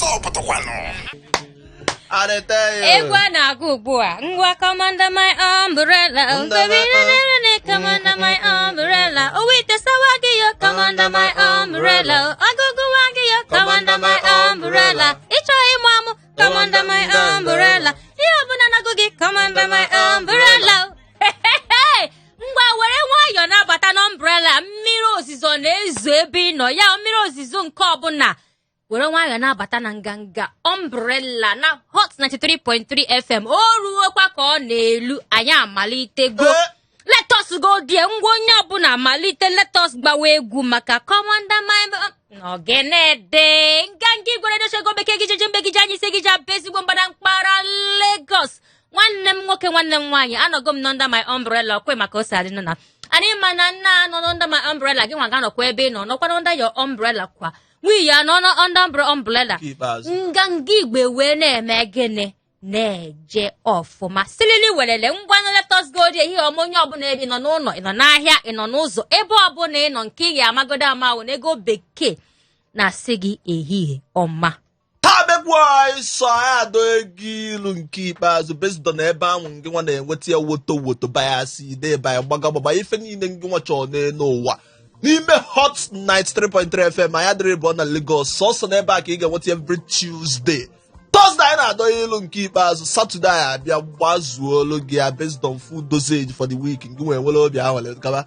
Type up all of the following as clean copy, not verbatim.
Ọsọ pụtakwanụ. Egwu a na-agụ ugbu a, ngwa, come under my umbrella. Under baby, my nene, come under my umbrella. Owite sawa gị yo, come under my umbrella. Ọgụgụ wa gị yo, come under my umbrella. Ịchọ ịmụ amụ, come under my umbrella. Ihe ọbụla na-agụ gị, come under my umbrella. Ngwa, were nwayọọ na-abata n'umbrella. Mmiri ozizo na-ezo ebe ị nọ ya, mmiri ozizo nke ọbụla, were nwayọọ na-abata na nganga umbrella na Hot 93.3 FM. O ruokwa ka ọ na-elu, anyị amalitego. Let us go there. Ngwa, onye ọbụla malite, let us gbawa egwu maka come under my ogenede. Nganga igwere dochego bekee gị jeje mbe gị ji anyị isi gị ji abụ ezigbo mgbada mkpara Lagos. Nwanne m nwoke, nwanne m nwaanyị, anọgo m n'under my umbrella. Okwe maka ose adị nọ na anyị, ma na nna anọ n'under my umbrella. Gị nwa ga-anọkwa ebe ị nọ, nọkwa n'under your umbrella kwa. Nwunye ya nọ n'under umbrella. Nke ikpeazụ. Nganga igbe wee na-eme gịnị? Na-eje ọfụma, silili welele. Ngwanụ, let us go there. Ihe ọma, onye ọbụla ebe ị nọ, n'ụlọ, ị nọ n'ahịa, ị nọ n'ụzọ, ebe ọbụla ị nọ, nke ị ga-amagodo amawụ na ego bekee na-asị gị ehihie ọma. Taa bekwu anyị sọ anyị adọ ego ilu nke ikpeazụ based on ebe ahụ ngị nwa na-enweta ya woto woto bayasị ide baya gbaga gbagba ife niile ngị nwa chọrọ n'elu ụwa n'ime Hot 93.3 FM. Anyị adịrị bụ na Lagos sọsọ n'ebe a ka ị ga-enweta every Tuesday, Thursday anyị na-adọ ilu nke ikpeazụ. Saturday anyị abịa gbazuolu gị ya based on full dosage for the week. Ngị nwee nwere obi ahụ gaba,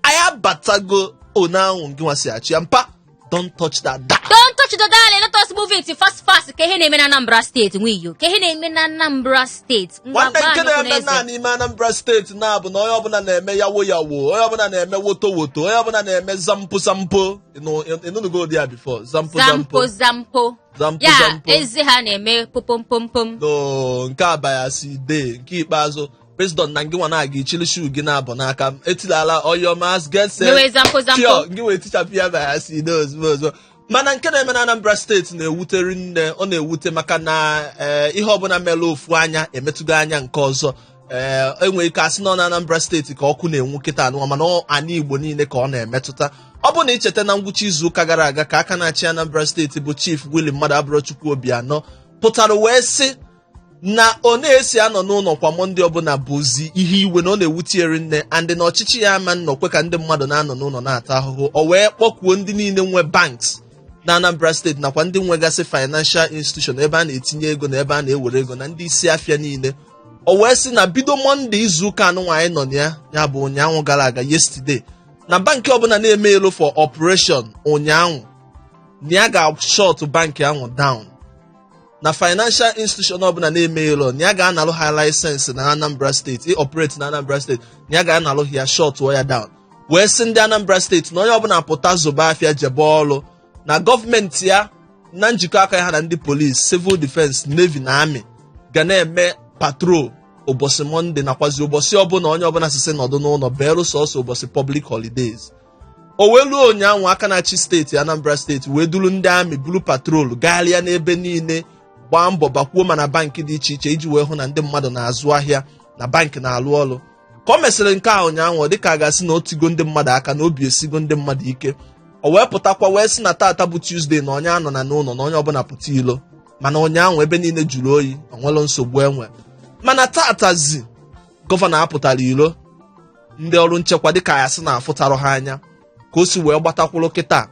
anyị abatago one ahụ ngị nwa si achị ya mpa. Don't touch that dial. Don't touch the dial. Let us move it fast fast. Ka ihe na-eme na Anambra Steeti, nwiyo, ka ihe na-eme na Anambra Steeti. Ngwa, nwanne, gbaa nke anyị ụkwụ na-eme n'eze. na n'ime Anambra Steeti na-abụ na onye ọbụla na-eme yawo yawo, onye ọbụla na-eme woto woto, onye ọbụla na-eme zampo zampo. Ịnụnugo ụdị ya before? Zampo. Zampo. Zampo. Zampo. Zampo. Ya. Zampo. Eze ha na-eme popompom. No, nke abayasi de nke ikpeazụ based on na ngị nwa na-aga ichili shoe gị na-abụ n'aka etilala oyomas get. Mewe zampo zampo. Pure, ngị wee tichapụ ya bayasi de ozugbo ozugbo. Mana nke na-eme na Anambra Steeti na-ewuteri nne, ọ na-ewute maka na ihe ọbụla mere ofu anya emetụgo anya nke ọzọ. Enwere ike asị nọ na Anambra Steeti ka ọkụ na-enwu kịta anụwa, mana ana Igbo niile ka ọ na-emetụta. Ọ bụ na icheta na ngwụcha izu ụka gara aga ka aka na-achị Anambra Steeti bụ Chief Willie Mmadụabụrọchukwu Obianọ pụtara wee sị na ọ na-esi anọ n'ụlọ kwa Monday ọbụla bụzi ihe iwe, na ọ na-ewutieri nne and na ọchịchị ya ama nnọkwe ka ndị mmadụ na-anọ n'ụlọ na-ata ahụhụ. O wee kpọkuo ndị niile nwe banks na Anambra Steeti nakwa ndị nwegasị financial institution ebe a na-etinye ego na ebe a na-ewere ego na ndị isi afịa niile. O wee sị na bido Monday izuụka anụnwa anyị nọ na ya, ya bụ ụnyaahụ gara aga, yesterday, na bankị ọbụla na-eme elu for operation ụnyaahụ, na ya ga-shut bankị ahụ down, na financial institution ọbụla na-eme elu, na ya ga-analụ ha license na Anambra Steeti operate na Anambra Steeti, na ya ga-analụ ya, shut ya down. Wee sị ndị Anambra Steeti na onye ọbụla pụta zoba afịa, jebe ọrụ, na gọọmenti ya na njikọ aka ha na ndị polisi, civil defense, navy na army ga na-eme patrol ụbọchị Monday nakwazi ụbọchị ọbụla onye ọbụla sisi nọdụ n'ụlọ, beelu sọsọ ụbọchị public holidays. O wee luo ụnyaahụ, aka na-achị steeti Anambra Steeti wee duru ndị army buru patrol gagharịa n'ebe niile, gbaa mbọ bakwuo mana bankị dị iche iche iji wee hụ na ndị mmadụ na-azụ ahịa na bankị na-alụ ọrụ. Ka o mesịrị nke a ụnyaahụ, ọ dịka a ga-asị na o tigo ndị mmadụ aka na obi esigo ndị mmadụ ike. O wee pụtakwa wee sị na tata bụ Tuesday, na onye anọ na n'ụlọ, na onye ọbụla pụta ilo. Mana ụnyaahụ ebe niile jụrụ oyi, onwere nsogbu enwe. Mana tatazi gọvanọ apụtara ilo, ndị ọrụ nchekwa dịka ya sị na-afụtarụ ha anya ka o si wee gbatakwụrụ kịta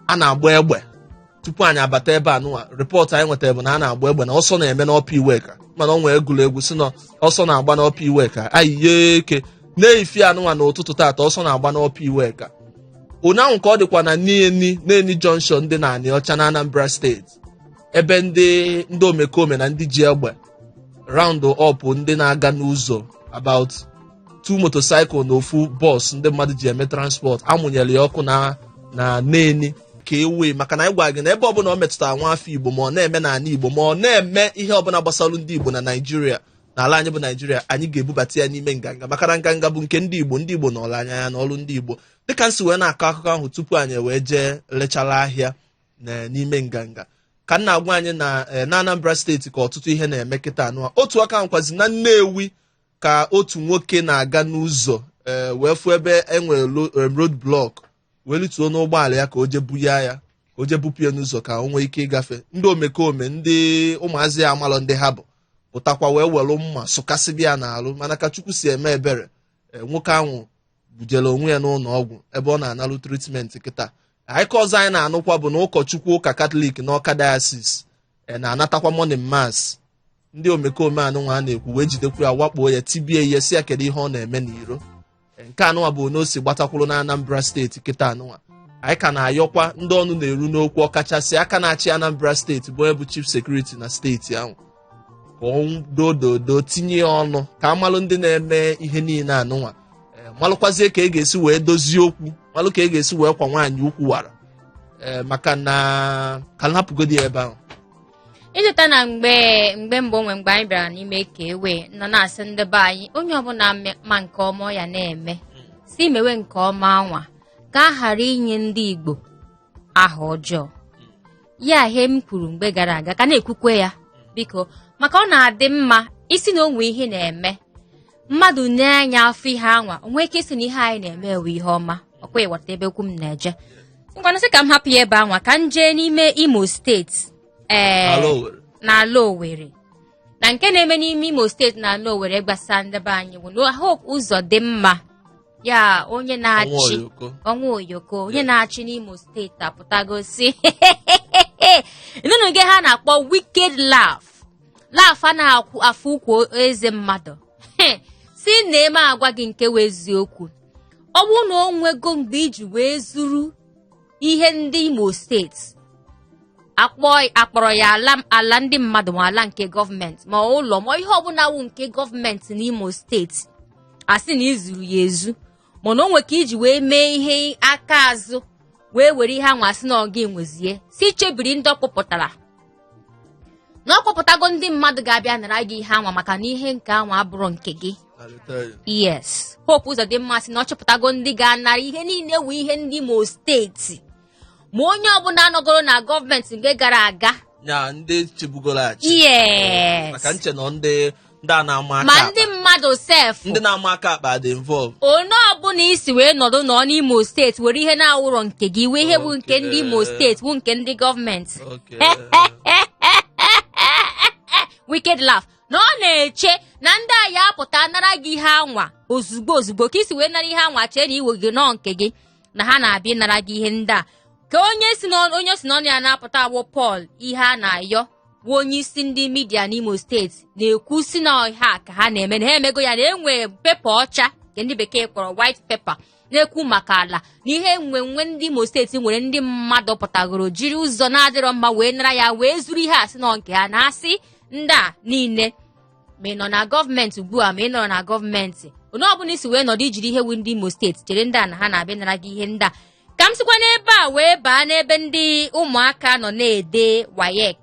a na-agba egbe. Tupu anyị abata ebe a nụwa, report anyị nwetara bụ na a na-agba egbe, na ọsọ na-eme n'Upper Iweka. Mana ọ nwee egwuregwu si na ọsọ na-agba n'Upper Iweka ayiye eke na-efi anụnwa n'ụtụtụ tata, ọsọ na-agba n'Upper Iweka ụnyaahụ ka ọ dịkwa na Neni, Neni Junction dị na Anịọcha na Anambra Steeti, ebe ndị omekome na ndị ji egbe round up ndị na-aga n'ụzọ, about two motorcycle na ofu bus ndị mmadụ ji eme transport, amụnyere ya ọkụ na Neni ka e wee. Maka na anyị gwara gị na ebe ọbụla ọ metụtara nwa afọ Igbo, ma ọ na-eme n'ala Igbo, ma ọ na-eme ihe ọbụla gbasara ndị Igbo na Naijiria, n'ala anyị bụ Naijiria, anyị ga-ebubata ya n'ime nganga, maka na nganga bụ nke ndị Igbo. Ndị Igbo nọrọ anya ya n'ọrụ ndị Igbo. Dịka m si wee na-akọ akụkọ ahụ tupu anyị wee jee lechara ahịa n'ime nganga, ka m na-agwa anyị na Anambra Steeti ka ọtụtụ ihe na-eme kịta anụ. Otu aka nkwazi na Nnewi ka otu nwoke na-aga n'ụzọ wee fụ ebe e nwere road block, wee lituo n'ụgbọala ya ka o jee buya ya, ka Ka o jee bupụ ya n'ụzọ ka o nwee ike ịgafe. Ndị omekome, ndị ụmụazị ya amalọ ndị ha bụ, pụtakwa wee welụ mma sụkasịbịa ya n'alụ. Mana ka Chukwu si eme ebere, nwoke ahụ bujere onwe ya n'ụlọ ọgwụ ebe ọ na-analụ treatment kịta. Akụkọ ọzọ anyị na-anụkwa bụ na ụkọchukwu ụka Katọlik n'Ọka Diocese na-anatakwa morning mass, ndị omekome anụnwa a na-ekwu wee jidekwu ya, wakpo ya, tibie ya, si ya kedu ihe ọ na-eme n'iro. Nke anụnwa bụ na o si gbatakwuru na Anambra Steeti kịta anụnwa. Anyị ka na-ayọkwa ndị ọnụ na-eru n'okwu, ọkachasị aka na-achị Anambra Steeti, bụ onye bụ chief security na steeti ahụ, ka ọ dododo tinye ya ọnụ ka amalụ ndị na-eme ihe niile anụnwa, malụkwazie ka e ga-esi wee dozie okwu, malụ ka e ga-esi wee kwa nwaanyị ukwu wara, maka na ka m hapụgodi ya ebe ahụ. Icheta na mgbe mbụ, onwe mgbe anyị bịara n'ime ka ewe nọ na-asị ndị be anyị, onye ọbụla ma nke ọma ọ ya na-eme, si mewe nke ọma anwa ka a ghara inye ndị Igbo aha ọjọọ. Ya ihe m kwuru mgbe gara aga ka na-ekwukwe ya, biko, maka ọ na-adị mma isi na onwe ihe na-eme mmadụ na-anya afọ ihe anwa, onwe ike isi na ihe anyị na-eme ewe ihe ọma. Ọkwa ịghọta ebe okwu m na-eje? Ngwanụ, sị ka m hapụ ya ebe anwa ka m jee n'ime Imo Steeti, ee, ala Owerri. N'ala Owerri, na nke na-eme n'ime Imo Steeti na ala Owerri gbasa ndị be anyị bụ na Hope Uzodimma, ya onye na-achị Ọnwa Oyoko. Ọnwa Oyoko, onye na-achị n'Imo Steeti, apụtago si nụnụ gị ha na-akpọ wicked laugh, laugh a na-akwụ afụ ukwu eze mmadụ, si na-eme agwa gị nke wụ eziokwu. Ọ bụrụ na o nwego mgbe iji wee zuru ihe ndị Imo Steeti, akpọ akpọrọ ya ala, ala ndị mmadụ, ma ala nke gọọmenti, ma ụlọ, ma ihe ọbụla wụ nke gọọmenti n'Imo Steeti, asị na izuru ya ezu, mana o nwe ka iji wee mee ihe aka azụ wee were ihe anwa, asị na ọ gị nwezie, si chebiri ndị ọkpụpụtara na ọ kpọpụtago ndị mmadụ ga-abịa nara gị ihe anwa, maka na ihe nke anwa abụrụ nke gị. I dey tell you. Yes, Hope Uzodimma sị na ọ chọpụtago ndị ga-anara ihe niile wụ ihe ndị Imo Steeti, ma onye ọbụla nọgoro na gọọmenti mgbe gara aga. Nya ndị chịbugoro achị. Yes. Maka nche nọ ndị a na-ama aka ma akpa. Ndị mmadụ sef. Ndị na-ama aka akpa dị involve. Onye ọbụla isi wee nọdụ nọ n'Imo Steeti were ihe na-awụrọ nke gị, wee ihe bụ nke ndị Imo Steeti, bụ nke ndị gọọmenti. Wicked laugh na ọ na-eche na ndị a ya apụta nara gị ihe anwa ozugbo ozugbo ka isi wee nara ihe anwa, chee na iwe gị nọọ nke gị, na ha na-abịa ịnara gị ihe ndị a. Ka onye si n'ọnụ ya na-apụta awụ Paul Iheanayo, bụ onye isi ndị media n'Imo Steeti, na-ekwu si na ihe a ka ha na-eme, na ha emego ya, na enwe paper ọcha nke ndị bekee kpọrọ white paper na-ekwu maka ala na ihe nwenwe ndị Imo Steeti nwere, ndị mmadụ pụtagoro jiri ụzọ na-adịrọ mma wee nara ya, wee zuru ihe a sị nọ nke ha, na-asị ndị a niile, ma ị nọ na gọọmenti ugbu a, ma ị nọrọ na gọọmenti, onye ọbụla isi wee nọdụ ijiri ihe wu ndị Imo Steeti, chere ndị a na ha na-abịa nara gị ihe ndị a. Ka m sikwa n'ebe a wee baa n'ebe ndị ụmụaka nọ na-ede WAEC.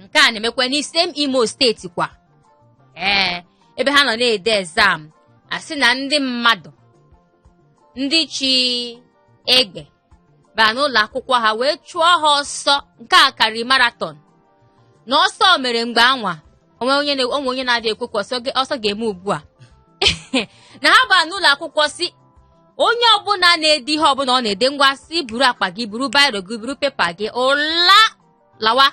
Nke a na-emekwa n'ise Imo Steeti kwa, ee, ebe ha nọ na-ede exam, asị na ndị mmadụ ndị chi egbe baa n'ụlọ akwụkwọ ha wee chụọ ha ọsọ. Nke a karịrị marathon na ọsọ mere mgbe anwa onwe onye na-adị ekwekwa ọsọ ga-eme ugbu a, na ha baa n'ụlọ akwụkwọ si onye ọbụla na-ede ihe ọbụla ọ na-ede, ngwa, si buru akpa gị, buru biro gị, buru paper gị, ụla lawa.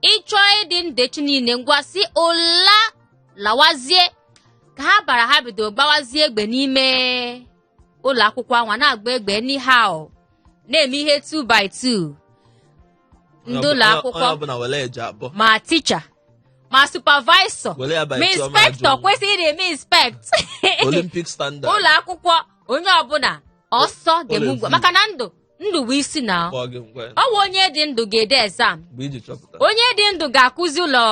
Ịchọọ ịdị ndụ echi niile, ngwa, si ụla lawazie. Ka ha bara, ha bido gbawazie egbe n'ime ụlọ akwụkwọ anwa, na-agba egbe anyhow, na-eme ihe 2 by 2 ndị ụlọ akwụkwọ. Onye ọbụla were eje abụọ. Ma ticha, ma supervisor, Were ya by ma two, ọma inspector ajụ. kwesịrị na-eme inspect Olympic standard. ụlọ akwụkwọ. Onye ọbụla ọsọ ga-eme ugbu a, Ụlọ maka na ndụ ndụ bụ isi na Kpọọ gị ngwa ọ bụ onye dị ndụ ga-ede exam. Mgbe iji chọpụta. Onye dị ndụ ga-akụzi ụlọ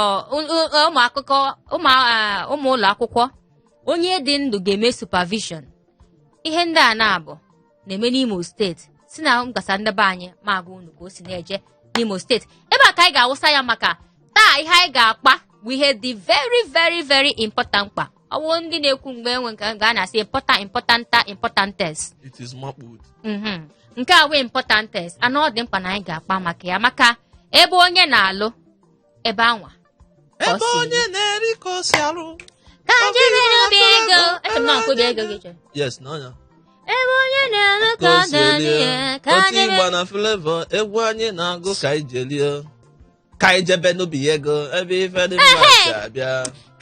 ụmụ akụkọ ụmụ ụlọ akwụkwọ. Onye dị ndụ ga-eme supervision. Ihe ndị a na-abụ na-eme n'Imo Steeti, si na mgbasa ndị be anyị ma agwa unu ka o si na-eje n'Imo Steeti. Ebe a ka anyị ga-awụsa ya maka taa. Ihe anyị ga-akpa bụ ihe dị very, very, very important mkpa. Ọ bụ ndị na-ekwu mgbe enwe nke a na-asị important, importanta, importantes. It is makpud. Nke a wee importantes ana ọ dị mkpa na anyị ga-akpa maka ya, maka ebe onye na-alụ ebe anwa ka ọ Ebe si onye na-eri ka o si alụ. Ka anyị mere obi ego, eche m na nke obi ego gị chọrọ. Yes, na ọnya. Ebe onye na-elu ka Ka ọ o si na-adị elie. ya, ka Otu anyị ịgba na Flavour, egwu anyị na-agụ ka anyị jelie, ka anyị jebe n'ubi ego ebe ife dị mma si abịa.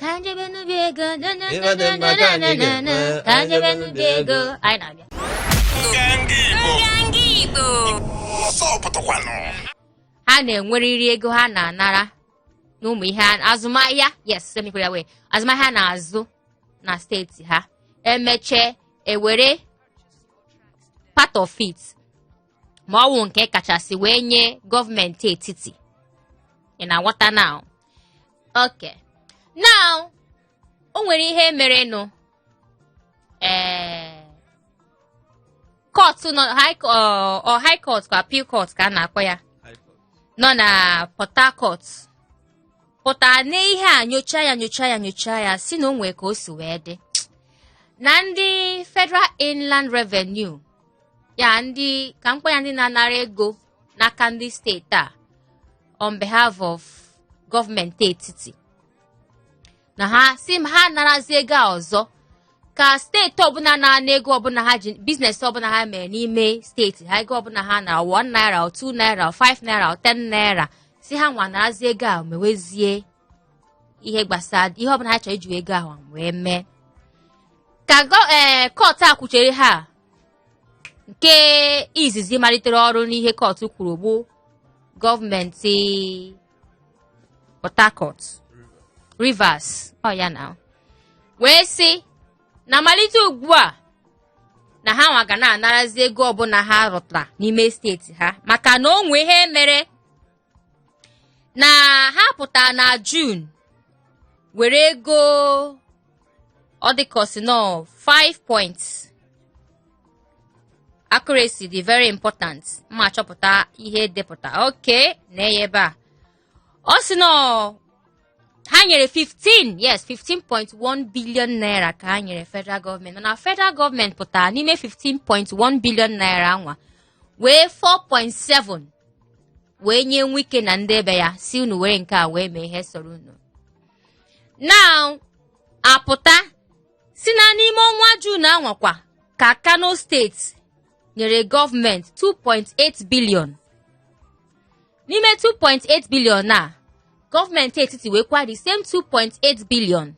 Ka anyị jebe n'ubi ego, na na Ife na dị na mma na ka anyị na na na. ga-enwe. Ka anyị jebe n'ubi ego. Anyị na-abịa. Nganga Igbo. Nganga Igbo. Ọsọ pụtakwanụ. Ha na-enwerịrị ego ha na-anara n'ụmụ ihe azụmahịa, yes, let me put it that way, azụmahịa na-azụ na steeti ha. Emechee, ewere part of it, ma ọ wụ nke kachasị, wee nye gọọmenti etiti. Ị na-aghọta now? Okay, now o nwere ihe merenụ. Ee, court nọ high ọ high court ka appeal court ka a na-akpọ ya, nọ na Port Harcourt, pụtara n'ihe a, nyocha ya, nyocha ya, nyocha ya, si na o nwee ka o si wee dị na ndị Federal Inland Revenue, ya ndị ka mkpa ya, ndị na-anara ego n'aka ndị steeti a on behalf of gọọmenti etiti, na ha si ha narazi ego a ọzọ, ka steeti ọbụla na-ana ego ọbụla ha ji business ọbụla ha mere n'ime steeti ha, ego ọbụla ha na 1 naira or 2 naira or 5 naira or 10 naira, si ha nwa narazi ego a, mewezie ihe gbasara ihe ọbụla ha chọrọ iji ego ahụ wee mee. Ka court a kwuchere ha, nke izizi malitere ọrụ n'ihe court kwuru bụ gọọmenti Port Harcourt, Rivers, ọ ya na wee sị na malite ugbu a na ha nwa ga na-anarazi ego ọbụla ha rụtara n'ime steeti ha, maka na o nwee ihe mere na ha pụtara na June were ego ọ dịka ọ sị nọ 5 points. Accuracy dị very important. Mma chọpụta ihe depụta. Okay, na ya ebe a, ọ sị nọ ha nyere 15, yes, 15.1 billion naira ka ha nyere federal gọọmenti, mana federal gọọmenti pụtara n'ime 15.1 billion naira nwa wee 4.7 wee nye Wike na ndị ebe ya, si unu were nke a wee mee ihe sọrọ unu. Now apụta si na n'ime ọnwa June anwakwa ka Kano steeti nyere gọọmenti 2.8 billion. N'ime 2.8 billion a, gọọmenti etiti wee kwa the same 2.8 billion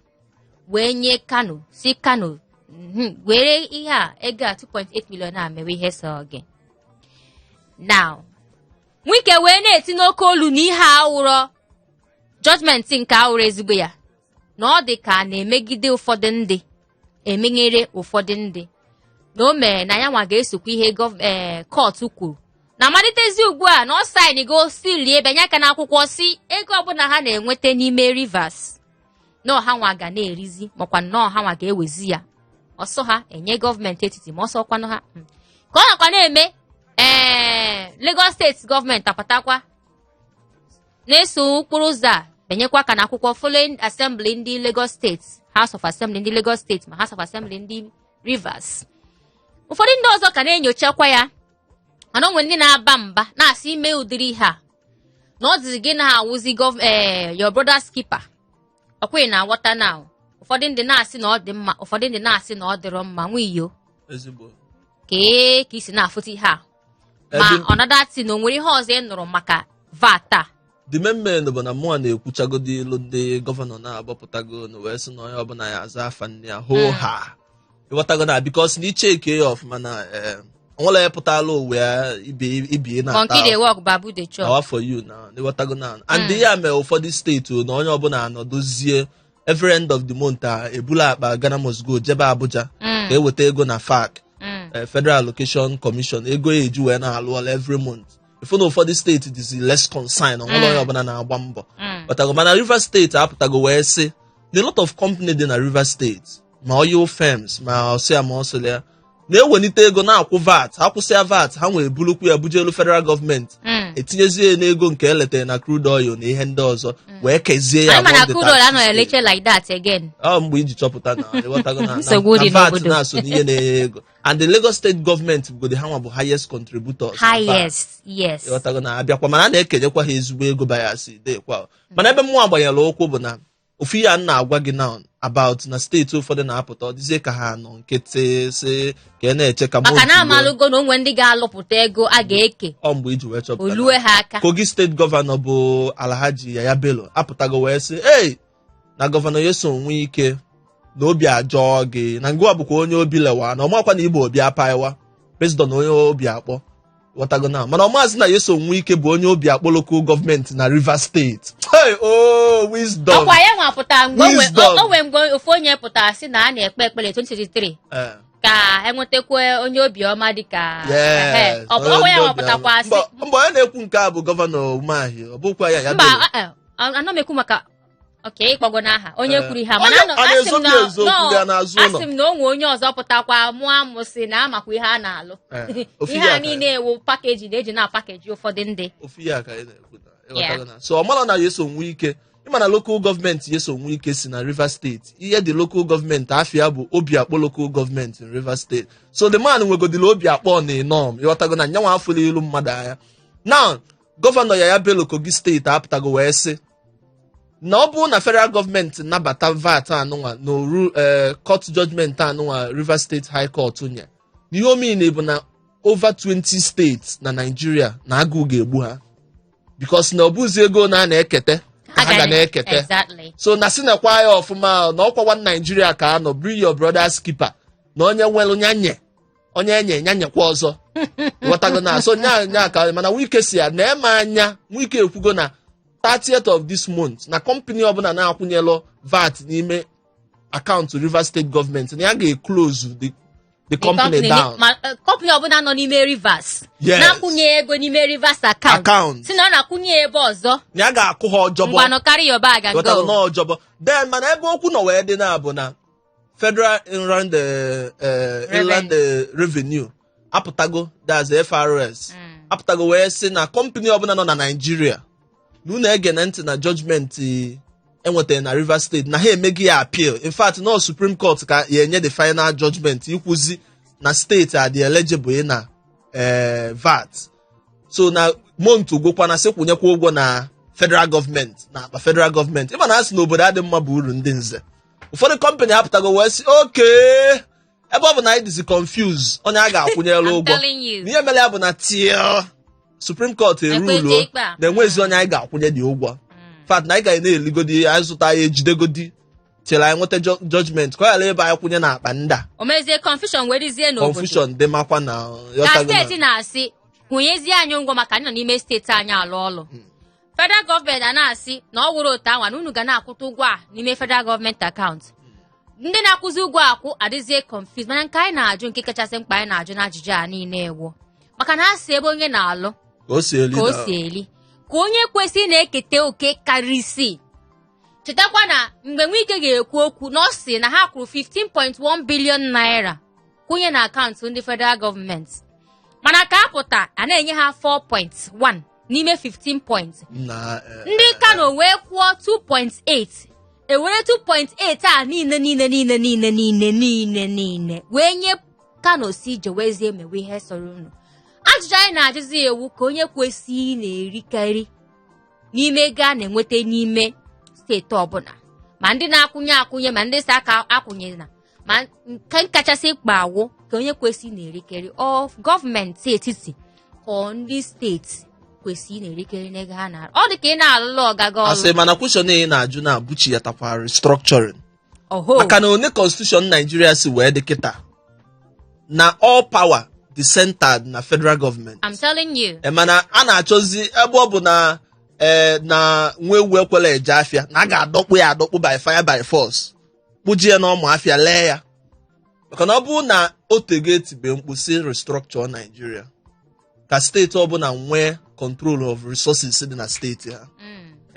wee nye Kano, si Kano were ihe a, ego a 2.8 million a, mewe ihe sọ gị. Now Wike wee na-eti n'oke olu na ihe a wụrọ judgment nke awụrụ ezigbo ya, na ọ dị ka a na-emegide ụfọdụ ndị, emenyere ụfọdụ ndị, na o mere na ya nwa ga-esokwa ihe court kwuru na malitezi ugbu a, na ọ sign go silie bịanye aka n'akwụkwọ, si ego ọbụla ha na-enweta n'ime Rivers na ọha nwa ga na-erizi, makwa na ọha nwa ga-ewezi ya ọsọ ha enye gọọmenti etiti, ma ọsọ kwanụ ha. Ka ọ nakwa na-eme, ee, Lagos steeti gọọmenti apatakwa na-eso ụkpụrụ ụzọ a, benyekwa aka n'akwụkwọ following assembly ndị Lagos steeti, House of Assembly ndị Lagos steeti ma House of Assembly ndị Rivers. Ụfọdụ ndị ọzọ ka na-enyochakwa ya, mana o nwere ndị na-aba mba na-asị ime ụdịrị ihe a na ọ dịzị gị na-awụzi your brother's keeper. Ọkweghị na-aghọta na ụfọdụ ndị na-asị na ọ dị mma, ụfọdụ ndị na-asị na ọ dịrọ mma. Nwiyo. Ezigbo. Kee ka isi na-afụta ihe a ma ọnọdụ na o nwere ihe ọzọ ị nụrụ maka VAT a? The main main bụ na mụnwa na-ekwuchagodi ilu ndị gọvanọ na-agbapụtago na wee sị na onye ọbụla ya aza afa nne ya hoo ha, ịghọtago? Na because na icheke ya ọfụma na onwere ya pụtala ụwa ya ibi ibi na-ata. Monkey dey work, babu dey chop. Awa for you na, ịghọtago? Na and ya mere ụfọdụ steeti na onye ọbụla anọdozie every end of the month a ebula akpa Ghana must go jebe Abuja ka eweta ego na FAC, Federal Allocation Commission, ego ya eji wee na-alụ ọrụ every month. Ifu na ụfọdụ steeti dịzi less concern, onwere onye ọbụla na-agba mbọ. Pụtago, mana Rivers steeti apụtago wee sị the lot of company dị na Rivers steeti, ma oil firms ma ọsịa ma ọsịla ya na-ewelite ego na-akwụ VAT, akwụsịa VAT, ha nwee bulukwu ya bujelu federal gọọmenti, etinyezie ya n'ego nke eletere na crude oil na ihe ndị ọzọ, wee kezie ya Anyị ma na among the crude oil 32 anọ states. eleche like that again. Ọ mgbe iji chọpụta na ịghọtago na Nsogbu dị na VAT n'obodo. na-aso n'ihe na-enye ego, and the Lagos state gọọmenti bugodi ha nwa bụ highest contributors na VAT. Highest, yes. Ịghọtago? Na abịakwa, mana a na-ekenyekwa ha ezigbo ego bayas dekwa, mana ebe mmụọ gbanyere ụkwụ bụ na Ofu ihe a m na-agwa gị now about na steeti ụfọdụ na-apụta, ọ dịzie ka ha nọ nkịtị, sị ka ị na-eche ka maka na month ruo. Amalụgo na onwe ndị ga-alụpụta ego a ga-eke. Ọ mgbe iji wee chọpụta na olue ha aka. Kogi Steeti Gọvanọ bụ Alhaji Yahaya Bello apụtago wee sị, ei, na Gọvanọ Nyesom Wike na obi ajọọ gị, na ngịwa bụkwa onye obi lewa, na ọmakwa na igbo obi apaiwa based on onye obi akpọ ghọtago na mana ọmaazị na Nyesom Wike bụ onye obi akpọ local government na Rivers Steeti. Hey, oh, wisdom. Ọkwa ya nwa pụtara mgbe Wisdom. o nwe mgbe ofu onye pụtara sị na a na-ekpe ekpere 2023 ka enwetakwa onye obiọma dịka Yes. ehe. Ọ bụ ọkwa ya nwa pụtakwa sị Mgbe onye na-ekwu nke a bụ Gọvanọ Umahi, ọ bụkwa ya ya Mba, Bello. anọ m ekwu maka oke ịkpọgo n'aha onye kwuru ihe a, Onye mana a asị m na-ezobi ezo okwu ya n'azụ ụlọ. asị m na o nwe onye ọzọ pụtakwa mụọ amụ sị na amakwa ihe a na-alụ. Ofu Ihe ihe a a ka niile ewu package na-eji na package ụfọdụ ndị. Ofu ihe a ka anyị na-ekwu na ịghọtago na so ọ mara na Nyesom Wike, ịma na local government Nyesom Wike si na Rivers Steeti, ihe dị local government afịa bụ Obiakpọ local government in Rivers State. So the man nwegodili obi akpọ na enom, ịghọtago na nyanwa afụla ilu mmadụ anya. Now Gọvanọ Yahaya Bello Kogi Steeti apụtago wee sị na ọ bụrụ na federal gọọmenti nabata VAT anụnwa na oru court judgment anụnwa Rivers State High Court nye, na ihe omine bụ na over 20 states na Nigeria na agụụ ga-egbu ha, because na ọ bụzi ego na a na-ekete ka ha ga na-ekete. So na si nekwa ya ọfụma na ọkwa one Nigeria ka anọ, be your brother's keeper, na onye nwere nyanye onye enye nyanyekwa ọzọ, ghọtago na so nya nya ka mana Wike si ya na-eme anya. Wike ekwugo na 30th of this month na company ọbụla na-akwụnyelụ VAT n'ime akaụntụ Rivers State gọọmenti na ya ga-eclose the company down. Ma company ọbụla nọ n'ime Rivers na-akwụnye ego n'ime Rivers akaụntụ akaụntụ si na ọ na-akwụnye ebe ọzọ, na ya ga-akụ ha ọjọbọ. Ngwanụ, carry your bag and ghọtago go. na ọjọbọ. Then mana ebe okwu nọ wee dị na bụ na Federal Inland Revenue apụtago, that's FRS, apụtago wee sị na company ọbụla nọ na Nigeria na unu ege na ntị na judgment enwetara na Rivers State, na ha emeghị ya appeal. In fact, no Supreme Court ka ya enye the final judgment ikwuzi na steeti adị eligible na VAT. So na month gwụkwana, sị kwụnyekwa ụgwọ na federal gọọmenti na akpa federal gọọmenti. Ịma na a sị na obodo adị mma bụ uru ndị nze. Ụfọdụ company apụtago wee sị oke ebe ọ bụ na anyị dịzi confuse onye a ga-akwụnyere I'm ụgwọ. telling you. Na ihe mere ya bụ na till Supreme Court eruluo ikpe a. na enwezi onye anyị ga-akwụnye dị ụgwọ. Fact na anyị ga na-eligodi anyị zụta ya ejidegodi till anyị nweta judgment ka ọ ghara ebe anyị kwụnye n'akpa ndị a. O mezie confusion wee dịzie n'obodo. Confusion dị makwa na ka ghọtago na- steeti na-asị kwụnyezie anyị ụgwọ maka anyị nọ n'ime steeti anyị alụ ọlụ, federal gọọmenti a na-asị na ọ wụrụ otu anwa na unu ga na-akwụta ụgwọ a n'ime federal gọọmenti akaụntụ. Ndị na-akwụzi ụgwọ akwụ adịzie confused. Mana nke anyị na-ajụ, nke kachasị mkpa anyị na-ajụ n'ajụjụ a niile ewu maka na a sị ebe onye na-alụ ka o si eli ka o na- si eli, ka onye kwesịrị na-ekete oke karịsị. Chetakwa na mgbe Wike ga-ekwu okwu na ọ sị na ha kwụrụ 15.1 billion naira kwụnye na akaụntụ ndị federal gọọmenti, mana ka apụta a na-enye ha 4.1 n'ime 15 point. Na Ndị Kano wee kwụọ 2.8, ewere 2.8 a niile niile niile niile niile niile niile wee nye Kano si jewezie mewe ihe sọrọ unu. Ajụjụ anyị na-ajụzi ewu ka onye kwesịrị na-erikarị n'ime ego a na-enweta n'ime steeti ọbụla, ma ndị na-akwụnye akwụnye ma ndị si aka akwụnye na ma nke kachasị mkpa awụ ka onye kwesịrị na-erikarị, ọ gọọmenti etiti ka ọ ndị steeti kwesịrị na-erikarị n'ego ha na-arụ. Ọ dị ka ị na-alụlụ ọgaga ọrụ. Asị mana question ị na-ajụ na-abụchi ya takwa restructuring. Oho. Maka na one constitution Nigeria si wee dị kịta na all power dị centered na federal government. I'm telling you. Mana a na-achọzi ebe ọ bụ na na nwa ewu ekwela eje afịa na a ga-adọkpụ ya adọkpụ by fire by force, kpụji ya n'ọmụ afịa lee ya, maka na ọ bụrụ na o tego etibe mkpu si restructure Nigeria ka steeti ọbụla nwee control of resources dị na steeti ha.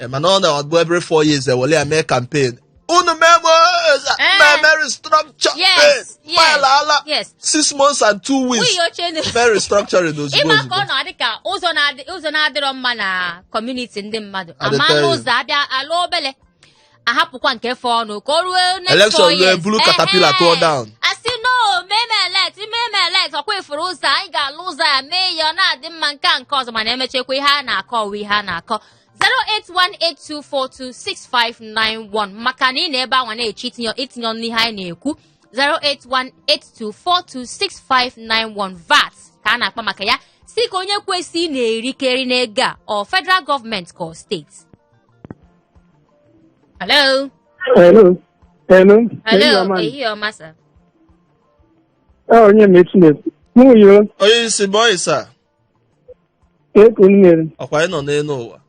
Mana ọ na-abụ every 4 years ewele ya mee campaign, unu memo meme restructure file ala 6 months and 2 weeks Nwunye oche mee restructuring ozugbo. Ịma ka Ozugbo. ọ na-adị ka ụzọ na-adịrọ mma na community ndị mmadụ I dey ama tell you. n'ụzọ abịa ala obele ahapụkwa nke fọ ọnụ ka o ruo next Election 4 ruo, years. buru caterpillar tụọ down. Asị no meme elect, meme elect, ọkwa ifuru ụzọ anyị ga-alụ ụzọ ya mee ya ọ na-adị mma nke a nke ọzọ, mana emechekwa ihe a na-akọ ọwụ ihe a na-akọ. 08182426591 maka na ị na ebe anwa na-eche itinye ọnụ n'ihe anyị na-ekwu. 08182426591, VAT ka a na-akpa maka ya, si ka onye kwesị na-erikeri n'ego a, ọ federal gọọmenti ka ọ steeti? Hello? Hello. Hello. Hello. Ehihie ọma. Ehihie ọma, sir. Ọ onye na-etu na-ekwu. Mụ yiro. Onye isi boys a. Eku mmiri. Ọkwa ị nọ n'elu ụwa.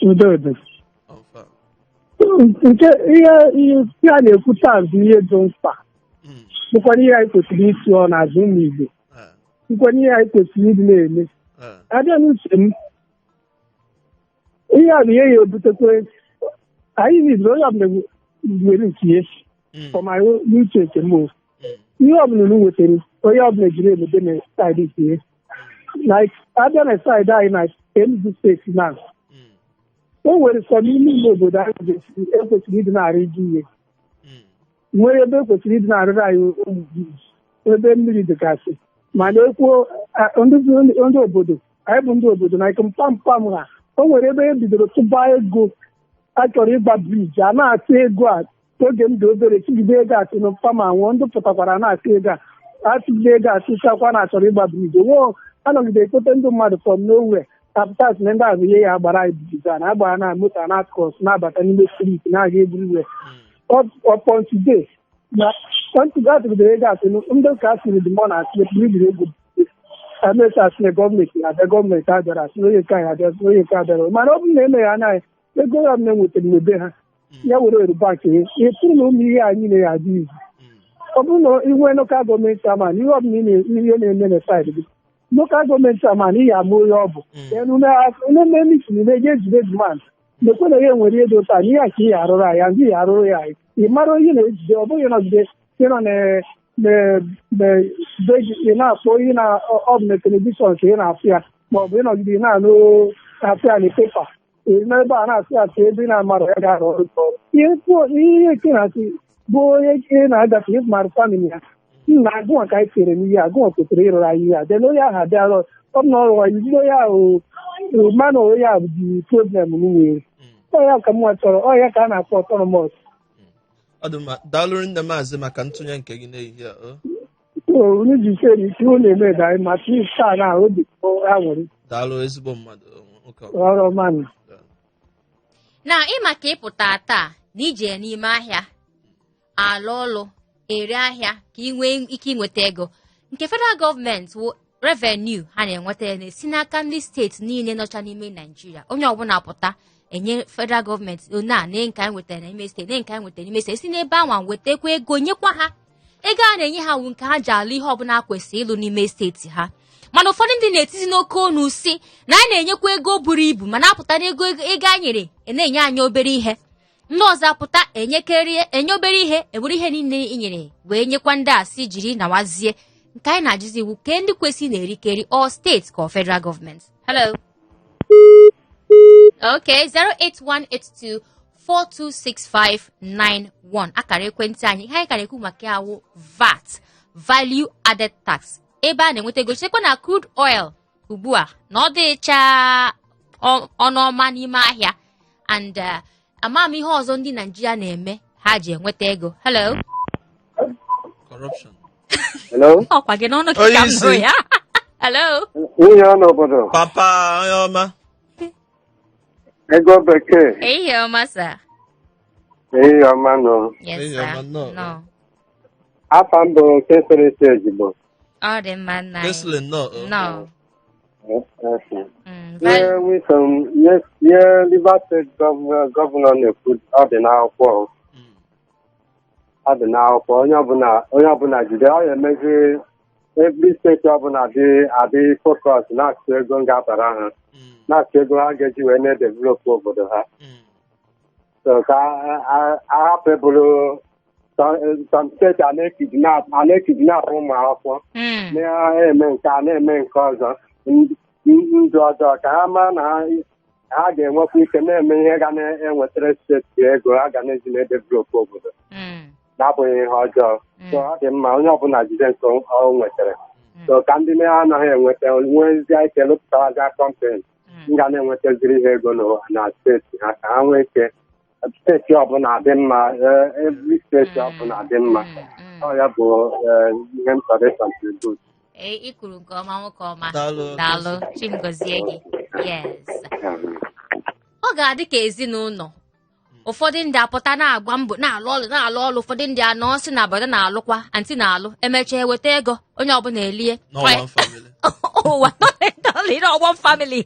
Udo udo. Ọfa. Nke ihe ihe a na-ekwu taa bụ ihe dị mkpa. Bụkwana ihe anyị kwesịrị isi ọ n'azụ ụmụ Igbo. Bụkwana ihe anyị kwesịrị ịdị na-eme. Abịa n'uche m, ihe a bụ ihe ya ebutekwa anyị niile, onye ọbụla nwere nke ya. For my own, n'uche nke m o. Ihe ọbụla unu nwetara, onye ọbụla jiri emebe na side nke ya. Like abịa na side anyị na Enugu steeti na o nwere sọ n'ime ime obodo anyị ekwesịrị ịdị na-arị ji ihe, nwere ebe ekwesịrị ịdị na-arịrị anyị ụmụ bridge, ebe mmiri dịgasị, mana ekwuo ndị obodo anyị bụ ndị obodo na mpam mpam ha, o nwere ebe e bidoro tụba ego a chọrọ ịgba bridge, a na-atụ ego a oge m dị obere, tụgide ego a sị na mpam anwụọ, ndị pụtakwara na-atụ ego a, atụgide ego a tụchakwa na achọrọ ịgba bridge, onwe anọgide ekpote ndị mmadụ from nowhere apụta sị na ndị ahụ ihe ya agbara anyị bridge a na-agbara na moto a na-across na-abata n'ime street na-aga everywhere upon today na atụgidere ego asị ndị ka asịrị dị mọ na asị bridge ego emecha asị na gọọmenti abịa, gọọmenti abịara, asị na onye nke anyị abịa, asị na onye nke abịara, mana ọ bụrụ na emeghị anya ego ya m na-enwetara n'ebe ha ya were were bank ya ịtụrụ na ụmụ ihe anyị na-adị izu. Ọ bụrụ na inwe local government chairman, ihe ọbụla ihe na-eme na side gị, local government chairman ihe ama onye ọ bụ na-eme meeting na-eje ejide demand mekwe na ya nwere ihe dị otu a na ihe a ka ihe arụrụ anyị ndị ihe arụrụ ya anyị, ị mara onye na-ejide. Ọ bụghị nọgide ịnọ na be gị, ị na-akpọ ihe na ọ bụ na television ka ị na-afụ ya, ma ọ bụ ịnọgide ị na-anụ afụ ya na paper, ị nọ ebe a na-asị asị ebe ị na-amara ya ga-arụ ọrụ. Ihe nke na-asị bụ onye ị na-agafe ịmarụ family ya nna agụnwa ka anyị kere n'ihe agụnwa kwesịrị ịrụrụ anyị ihe a dị na onye ahụ abịara, ọ bụ na ọrụ anyị jide onye ahụ mana onye ahụ dị problem m nwere ọ ya ka m nwa chọrọ, ọ ya ka a na-akpọ autonomous. Ọ dị mma, daalụ nne maazị maka ntụnye nke gị n'ehihie a, o. Unu ji ike ike unu eme ga anyị ma taa na obi ha nwere. Daalụ, ezigbo mmadụ, nwoke ọma. Ọrụ ọma nụ. Daalụ. Na ịma ka ịpụta taa na ije n'ime ahịa alụ ọlụ ere ahịa ka ị nwee ike ịnweta ego nke federal gọọmenti wụ revenue ha na-enweta ya na-esi n'aka ndị steeti niile nọcha n'ime Naijiria. Onye ọbụla pụta enye federal gọọmenti one a na nke anyị nwetara n'ime steeti, na nke anyị nwetara n'ime steeti, si n'ebe anwa wetakwa ego nyekwa ha. Ego a na-enye ha wu nke ha ji alụ ihe ọbụla kwesịrị ịlụ n'ime steeti ha, mana ụfọdụ ndị na-etizi n'oke ọnụ si na a na-enyekwa ego buru ibu, mana apụta n'ego ego a nyere na-enye anyị obere ihe. Ndị ọzọ apụta enyekerie enye obere ihe, ewere ihe niile i nyere wee nyekwa ndị a si jiri nawazie. Nke anyị na-ajụzi iwu ke ndị kwesịrị na-erikeri, ọ steeti ka ọ federal gọọmenti? Hello? Okay, 08182426591 akara ekwentị anyị. Ihe anyị kara ekwu maka ya wụ VAT, value added tax, ebe a na-enweta ego. Chekwa na crude oil ugbu a na ọ dịcha ọnụọma n'ime ahịa and ama m ihe ọzọ ndị Naijiria na-eme ha ji enweta ego. Hello? Corruption. Hello? Ọkwa gị n'ọnụ Onye ka m isi. nụrụ ya. Hello? Nwunye ọ n'obodo. Papa, onye ọma. Ego bekee. Ehihie ọma, sir. Ehihie ọma nụ. Yes. Ehihie Sir. ọma, nnọọ. No. Afa m bụ Kesịrị Ejigbo. Ọ dị mma, nna anyị. Keslin, nnọọ o. No. Ihe Wilson, ihe Rivers State governor na-ekwu, ọ dị n'akwụkwọ. Ọ dị n'akwụkwọ. Onye ọbụla jide, ọ ya emezi every steeti ọbụla dị adị focus na-atụ ego ga-abara ha, na-atụ ego ha ga-eji wee na-edevelop obodo ha. So ka a hapụ ịbụrụ some steeti a na-ekidnap ụmụ akwụkwọ, na-eme nke a, na-eme nke ọzọ, ndụ ọjọọ, ka ha maa na ha ga-enwekwa ike na-eme ihe ga na-enwetara steeti ego ha ga na-eji na-edevelop obodo, na-abụghị ihe ọjọọ. So ọ dị mma, onye ọbụla jide nke o nwetara, so ka ndị na-anaghị enweta nwezie ike lụpụtawazi company. M ga na-enwetaziri ha ego na steeti ha ka ha nwee ike steeti ọbụla dị mma, every steeti ọbụla dị mma. Ọ ya bụ ihe m chọrọ ịcontribute. Ee, ị kwuru nke ọma, nwoke ọma. Daalụ. Daalụ, Chi m gọzie gị. Yes, ọ ga-adị ka ezinụlọ ụfọdụ ndị apụta na-agba mbọ, na-alụ ọlụ, na-alụ ọlụ. Ụfọdụ ndị anọ sị na brother na-alụkwa, aunty na-alụ, emechaa eweta ego, onye ọbụla elie. No one family. Ụwa nọ one family,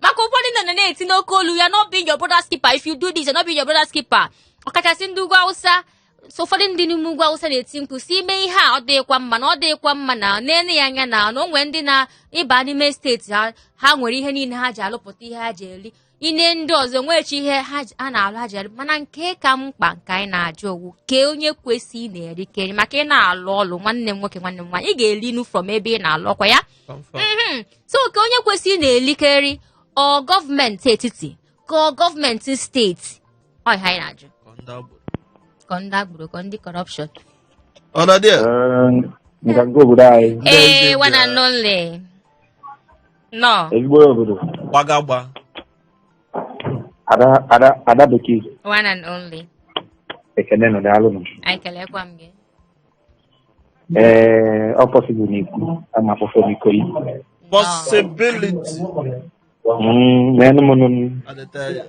maka ụfọdụ ndị nọ na-eti n'oke olu ya, "Not being your brother's keeper. If you do this, you're not being your brother's keeper," ọkachasị ndị ugwu Awụsa. So ụfọdụ ndị n'ime ugwu Awụsa na-eti mkpu si ime ihe a, ọ dịghịkwa mma na ọ dịghịkwa mma na n'ene ya anya na o nwee ndị na-ịba n'ime steeti ha, ha nwere ihe niile ha ji alụpụta ihe ha ji eri. Ine ndị ọzọ nwechi ihe ha na-alụ ha ji eri. Mana nke ka mkpa nke anyị na-ajụ owu kee onye kwesị ị na-erikeri maka ị na-alụ ọlụ. Nwanne m nwoke, nwanne m nwaanyị, ị ga-eri from ebe ị na-alụ ọkwa ya. Confirm. So ka onye kwesị ị na-elikeri, ọ gọọmenti etiti ka ọ gọọmenti steeti? Ọ ihe anyị na-ajụ. Ka ndị agboro. Ka ndị agboro, ka ndị corruption. Ọ nọ there? Nganga obodo anyị. Ee, Ndị one and only nọ. Ezigbo obodo. Gbagagba. Ada, ada, ada bekee. One and only. Ekene nọ, daalụ nụ. Anyị kelekwa m gị. Ee, ọ possible na-ekwu ama akpọfọ m Ikoyi. Possibility. N'enu m nụ m. Adịta ya.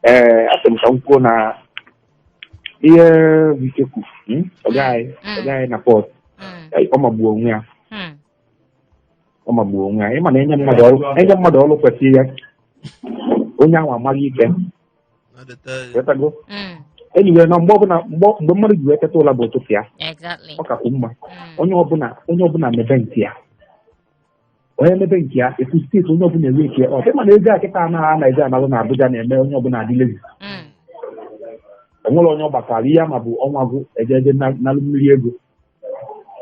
Ee, asị m ka m kwuo na ihe Wike kwu, ọga anyị, ọga anyị na port, ọ magbuo onwe ya. Ọ magbuo onwe ya. Ịma na enye mmadụ ọrụ kwesịrị ya, onye ahụ amaghị ike. Adịta ya. Ghọtago? Anyway, na mgbe ọbụla mgbe mmadụ ji wee teta ụla bụ ụtụtụ ya. Ọ kakwu mma. Onye ọbụla mebe nke ya, onye mebe nke ya efu steeti, onye ọbụla enwe nke ya. Ọ dị na ego a kịta anaghị Naịjirịa analụ na Abuja na-eme onye ọbụla adị lazy. Onwere onye ọ gbasara ihe ama bụ ọnwa gwụ, eje eje nalụ mmiri ego.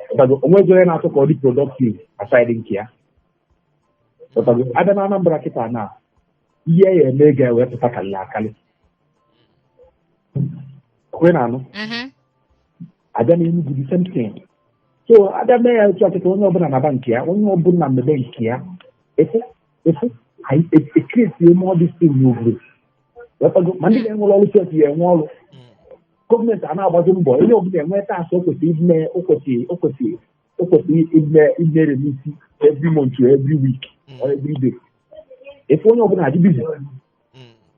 Ghọtago? Onwezi onye na-atụ ka ọ dị productive aside nke ya. Ghọtago? Abịa na Anambra kịta na ihe ya eme ego ewepụta karịrị akarị. Kwe na anụ. Abịa n'Enugwu, the same thing. So abịa mee ya otu ọchịchị, onye ọbụla naba nke ya, onye ọbụla mebe nke ya, efu efu anyị ecreate more this thing n'obodo. Ghọtago? Ma ndị na-enwere ọrụ sef ya enwe ọrụ. Gọọmenti a na-agbazi mbọ, onye ọbụla enwe tax o kwesịrị ime, o kwesịrị ime remit every month or every week or every day. Efu onye ọbụla adị busy.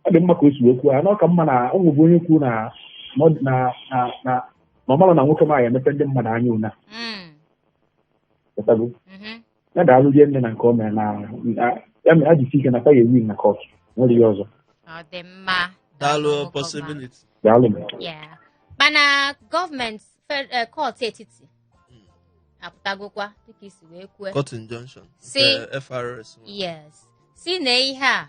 Ọ dị mma ka o si wee kwuo ya na ọ ka mma na ọ nwebụ onye kwuo na na na na na na ọ mara na nwoke ma ya emepe ndị mmadụ anya ụna. Ghọtago? Ya daalụ rie nne na nke o mere na ya mere ha jisi ike na fa ya ewin na court, nwere ihe ọzọ. Ọ dị mma. Daalụ. Nwoke ọma. Possibility. Daalụ m. Yeah. Mana gọọmenti court etiti apụtagokwa dịka isi wee kwue. Court injunction. Si- Nke FRS. Yes, si na ihe a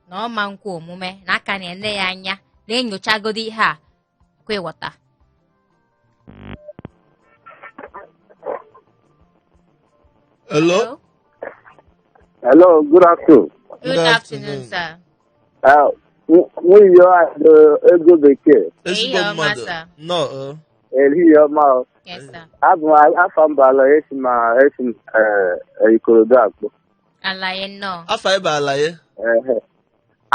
na ọma nkwa omume na aka na-ene ya anya, na-enyochagodi ihe a kwa ịghọta. Hello. Hello, good afternoon. Good Good afternoon, afternoon. sir. Nwunye ego bekee. Ezigbo Ehihie ọma, mmadụ. sir. Nnọọ. Ehihie ọma o. Yes, sir. Abụ m afọ mbala esi ma esi m Ikorodu akpọ. Alaye, nnọọ. Afa ebe alaye. Ehe.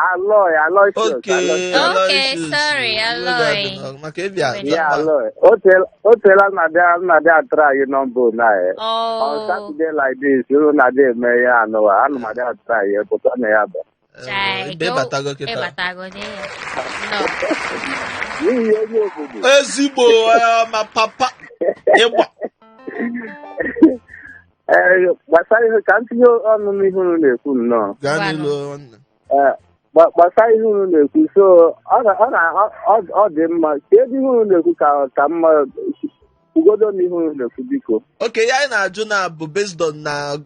Aloy, Aloysius. Okay. Aloysius. Okay, Aloysius. sorry, Aloy. Maka ịbịa. Yeah, Aloy. O teela na-abịa atara anyị nọmba na eh. On Oh, Saturday like this, unu na-adị eme ihe anụwa, anụ m adị atara anyị pụta na ya bụ. Chai, Ebe ịbatago kịta. Ịbatago n'ihe. Nnọọ. N'ihi onye obodo. Ezigbo ma papa ịgba. Ee, gbasara ihe ka m tinye ọnụ n'ihe unu na-ekwu nnọọ. Gaa Ngwanụ. n'ilu, nwanne. Ee, gbasara ihe unu na-ekwu, so ọ na ọ na ọ dị mma ka ebe ihe unu na-ekwu ka mma kwugodo na ihe unu na-ekwu, biko. Okay, ya anyị na-ajụ na bụ based on na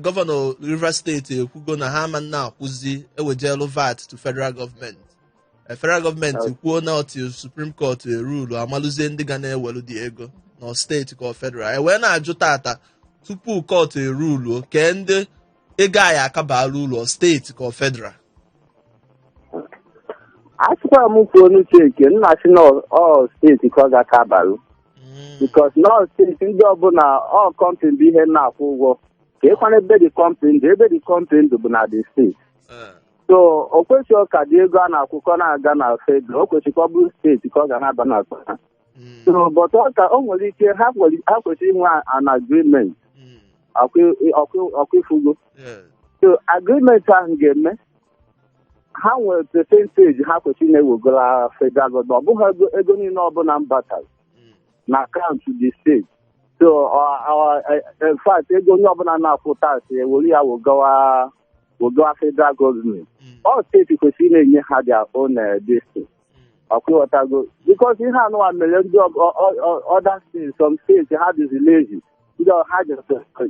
gọvanọ Rivers Steeti ekwugo na ha ama na-akwụzi ewejelu VAT to federal government. Federal gọọmenti kwuo na otu Supreme Court erulu amalụzie ndị ga na-ewelu dị ego na steeti ka ọ federal. E wee na-ajụ tata, tupu court eruluo, kee ndị ego anyị akabala ụlọ, steeti ka ọ federal? Asịkwara m kwuo n'uche nke nna sị na ọ steeti ka ọ ga-aka abalụ, because nọ steeti ndị ọbụla ọ company bụ ihe na-akwụ ụgwọ. Ka ịkwana ebe the company dị, ebe the company dị bụ na the steeti. So o kwesịghị ka dị ego a na-akwụkọ na-aga na federal, o kwesịrị ka ọ bụrụ steeti ka ọ ga na-aba na akpa ha. So but ọ ka o nwere ike ha kwesịrị inwe an agreement. Ọkwa ifugo. So agreement ahụ ga-eme ha nwere percentage ha kwesịrị na-ewegara federal gọọmenti, ọ bụghị ego niile ọbụla mbatara na akaụntụ the steeti. So in fact ego onye ọbụla na-akwụ tax ewere ya wegawa federal gọọmenti. Ọ steeti kwesịrị na-enye ha their own distance. Ọkwa ịghọtago, because ihe anụwa mere ndị other states, some states ha dịzi lazy, ndị ha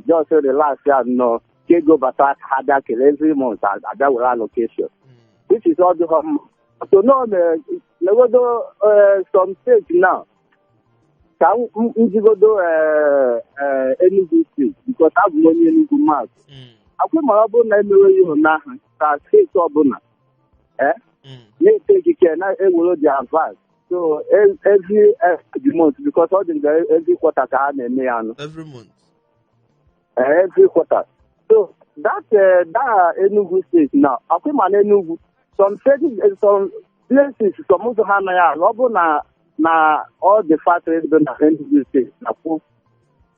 just relax ya nnọọ ka ego bata, ha bịa kele every month, abịa were allocation, which is all the mma. So no legodo some states now ka njigodo Enugu Steeti, because abụ m onye Enugu maazị akwụ. Ma ọ bụrụ na emewe ihe ụnyaahụ ka steeti ọbụla na-ete ekike na-ewere the advance, so every month, because ọ dị mgbe every quarter ka ha na-eme ya nụ. Every month. Every quarter. So that Enugu State now, akwụ ma na Enugu some states, some places, some ụzọ ha anaghị alụ. Ọ bụ na all the factories dị na Enugu State na-akwụ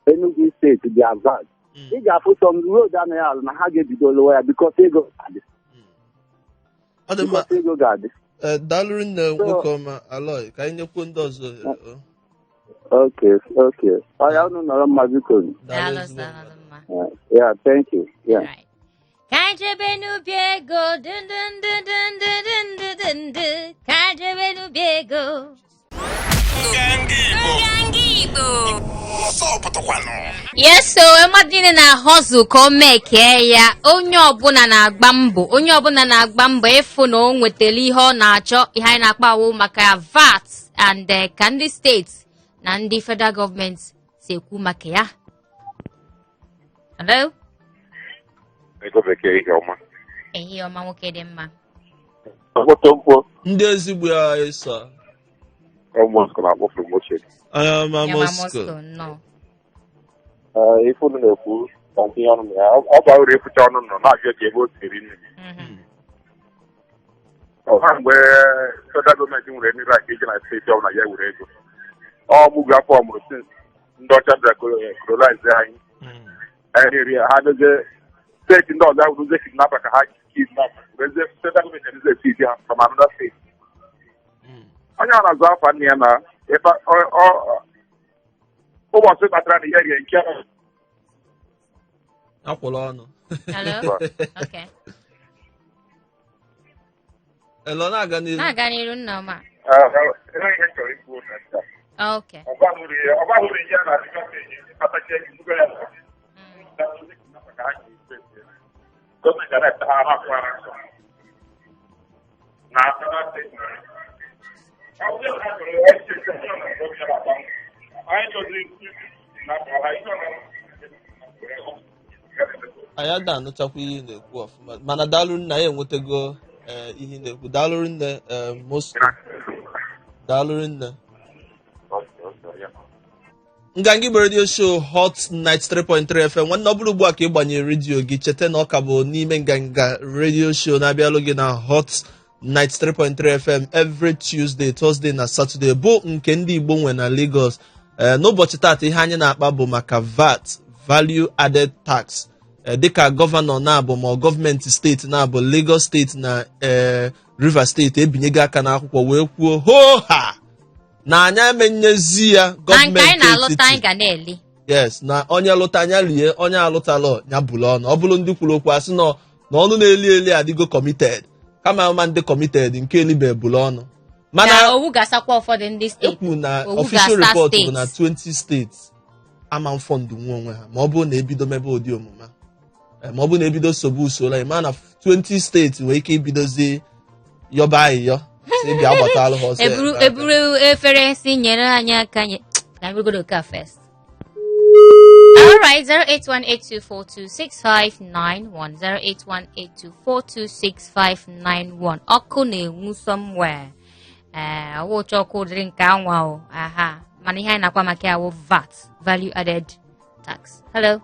Enugu State dị advance, ị ga-afụ some road anaghị alụ na ha ga-ebido lụwa ya because ego ga-adị. Ọ dị mma. Because ego ga-adị. Daalụ nne, nwoke ọma Aloy. Ka anyị nyekwuo ndị ọzọ ohere, o. Okay, ọ ya unu nọrọ mma, biko. Daalụ. Daalụ, Ezigbo sir. mmadụ. Mma. Yeah, thank you, yeah. Right. Ka anyị jebe n'ubi ego dun dun dun dun dun dun dun dun dun. Ka anyị jebe n'ubi ego. Nganga Igbo. Nganga Igbo. Ọsọ pụtakwanụ. Yes, so mmadụ niile na-ahọzụ ka o mekee ya. Onye ọbụla na-agba mbọ, onye ọbụla na-agba mbọ ịfụ na o nwetara ihe ọ na-achọ. Ihe anyị na-akpa awụ maka VAT and ka ndị steeti na ndị federal gọọmenti si ekwu maka ya. Hello? Ego bekee, ihe ọma. Ehihie ọma, nwoke dị mma. Mkpọtọmkpọ. Ndị ezigbo ya ịsọ. Almost na-akpọ promotion. Onye ọma. Onye ọma. Moscow. Moscow, nnọọ. Ee, ife unu na-ekwu na ntinye ọnụ na ya, ọ bara uru. Ekwucha ọnụ nọ na-ajụ eji ebe o siri nri. Ọha mgbe federal gọọmenti nwere ndị right iji na steeti ọbụla ya were ego, ọ mụgụ afọ ọ mụrụ since ndị ọcha bịara colonize anyị. Anyị na-eri ha dozie steeti ndị ọzọ awụrụzie kidnapper ka ha kidnap, werezie federal gọọmenti edozie steeti ha from another state. Onye ọ na-azụ afa nne ya na ebe ụbọchị kpatara na ihe rie nke Akwụla ọnụ. Hello? Okay. Elo, na-aga n'ihu. Na-aga n'iru, nna ọma. Enweghị ihe m chọrọ ikwu na nke a. Ọ bahụrụ ihe a na-adịga kpatacha ego buga ya na gọọmenti a na-ata ha na-akwara nsọ na another state. Ọ bụrụ na ha chọrọ echiche ọjọọ na gọọmenti na-agbanwe, anyị chọziri na ha ihe ọ na Anyị ada anụchakwa ihe ị na-ekwu ọfụma, mana daalụ nna ya, enwetago ihe ị na-ekwu. Daalụ nne, Moscow, daalụ nne. Nganga Igbo Radio Show, Hot 93.3 FM. Nwanne, ọ bụrụ ugbu a ka ị gbanyere redio gị, cheta na ọ ka bụ n'ime Nganga Radio Show na-abịalụ gị na Hot 93.3 FM every Tuesday, Thursday na Saturday, bụ nke ndị Igbo nwe na Lagos. Ee, n'ụbọchị taata, ihe anyị na-akpa bụ maka VAT, Value Added Tax. Ee, dịka gọvanọ na-abụ ma ọ gọọmenti steeti na-abụ, Lagos Steeti na Rivers Steeti, ebinyego aka n'akwụkwọ wee kwuo hoo ha na anyị emenyezi ya Na nke anyị gọọmenti na-alụta anyị etiti. ga na-eli. Yes, na onye lụta anya lie, onye alụtalụ ya bụrụ ọnụ. Ọ bụrụ ndị kwuru okwu asị nọ na ọnụ na-eli eli adịgo committed, kama ama ndị committed nke elibe bụrụ ọnụ, mana Na owu ga-asakwa ụfọdụ ndị steeti. Ekwu na Owu official ga-asa report bụ na steeti. 20 steeti ama fund nwe onwe ha ma ọ bụrụ na ebido mebe ụdị omume a. Ma ọ bụrụ na ebido sobe usoro anyị, ma na 20 steeti nwere ike ibidozi yọba ayịyọ si bịa gbatalụ ha ọsọ Eburu enyemaka. Eburu efere si nyere anyị aka nye ka anyị burugodo nke a first. Alright, 08182426591, 08182426591. Ọkụ na-enwu somewhere. Ee, ọwụ ụchọ ọkụ ụdịrị nke anwa o. Aha, mana ihe anyị na-akwa maka ya wụ VAT, Value Added Tax. Hello.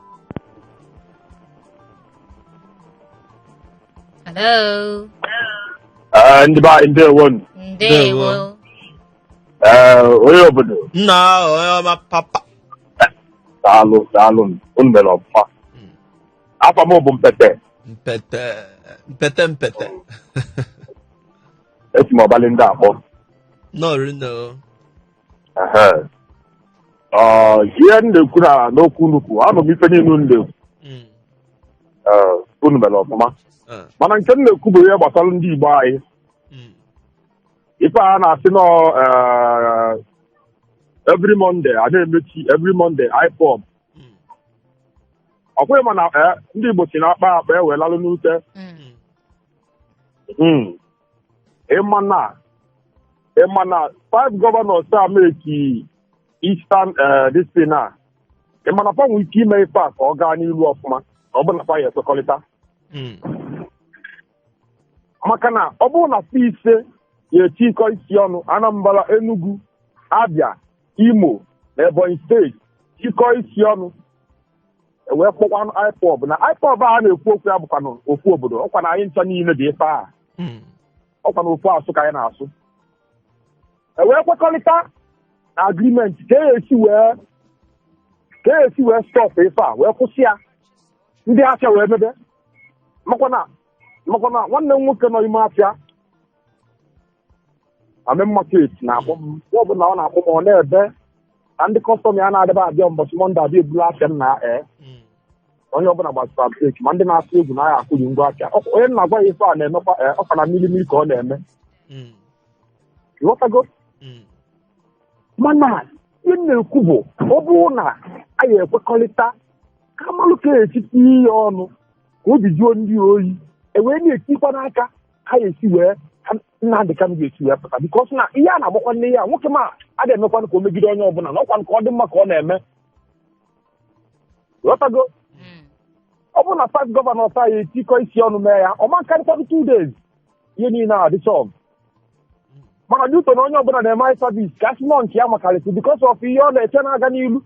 Hello. Ndị be anyị, ndewo. Ndewo. Ee, onye obodo. Nna, onye ọma, papa. Daalụ, daalụ, unu mere ọfụma. Afa m bụ Mpete. Mpete, mpete, mpete. Esi m ọbalị ndị akpọ. Nọrị nọ. Ehe. Ọ, ihe m na-ekwu na n'okwu nnukwu anụ m ife niile unu na-ekwu. Ee, unu mere ọfụma. Mana nke m na-ekwu bụ ihe gbasara ndị Igbo anyị. Ife a na-asị nọ every Monday a na-emechi, every Monday IPOB. Ọ kweghị, mana ndị Igbo si na akpa akpa ewelalụ n'ute. Ịma na five governors a meki Eastern this thing a, ịma na fa nwere ike ime ife a ka ọ gaa n'ilu ọfụma ka ọ bụrụ na fa ya ekwekọrịta. Maka na ọ bụrụ na fa ise ya etikọ isi ọnụ, Anambra, Enugu, Abia, Imo na Ebonyi Steeti tikọ isi ọnụ, wee kpọkwanụ IPOB, na IPOB a na-ekwu okwu ya bụkwanụ ofu obodo, ọkwa na anyị ncha niile dị ife a. Ọkwa na ofu asụ ka anyị na-asụ, e wee kwekọrịta na agreement ka e esi wee stop ife a, wee kwụsị ya, ndị afịa wee mebe. Makwa na nwanne m nwoke nọ ime afịa na main market na-akpọ m. Mgbe ọbụla ọ na-akpọ m, ọ na-ebe na ndị customer ya na-adịba abịa mbọchị Monday abịa ebulu afịa m na ee onye ọbụla gbasara break, ma ndị na-atụ egwu na ya akwụghị ngwa afịa. Onye m na-agwa ya ife a na-emekwa ee ọkwa na mmiri mmiri ka ọ na-eme. Ịghọtago? Mana ihe m na-ekwu bụ, ọ bụrụ na anyị ekwekọrịta ka amalụ ka esi tinye ya ọnụ ka obi juo ndị oyi, e wee na-etikwa n'aka ha esi wee ka Nnamdị Kanụ ga-esi wee pụta, because na ihe a na-agbakwa nne ya nwoke ma a ga-emekwanụ ka o megide onye ọbụla na ọkwanụ ka ọ dị mma ka ọ na-eme. Ghọtago? Ọ bụrụ na five governors anyị etikọ isi ọnụ mee ya, ọ ma karịkwanụ 2 days, ihe niile a dị solve. Mana dị ụtọ na onye ọbụla na-eme eye service ka asị nọ nke ya makarịsị because of ihe ọ na-eche na-aga n'ilu.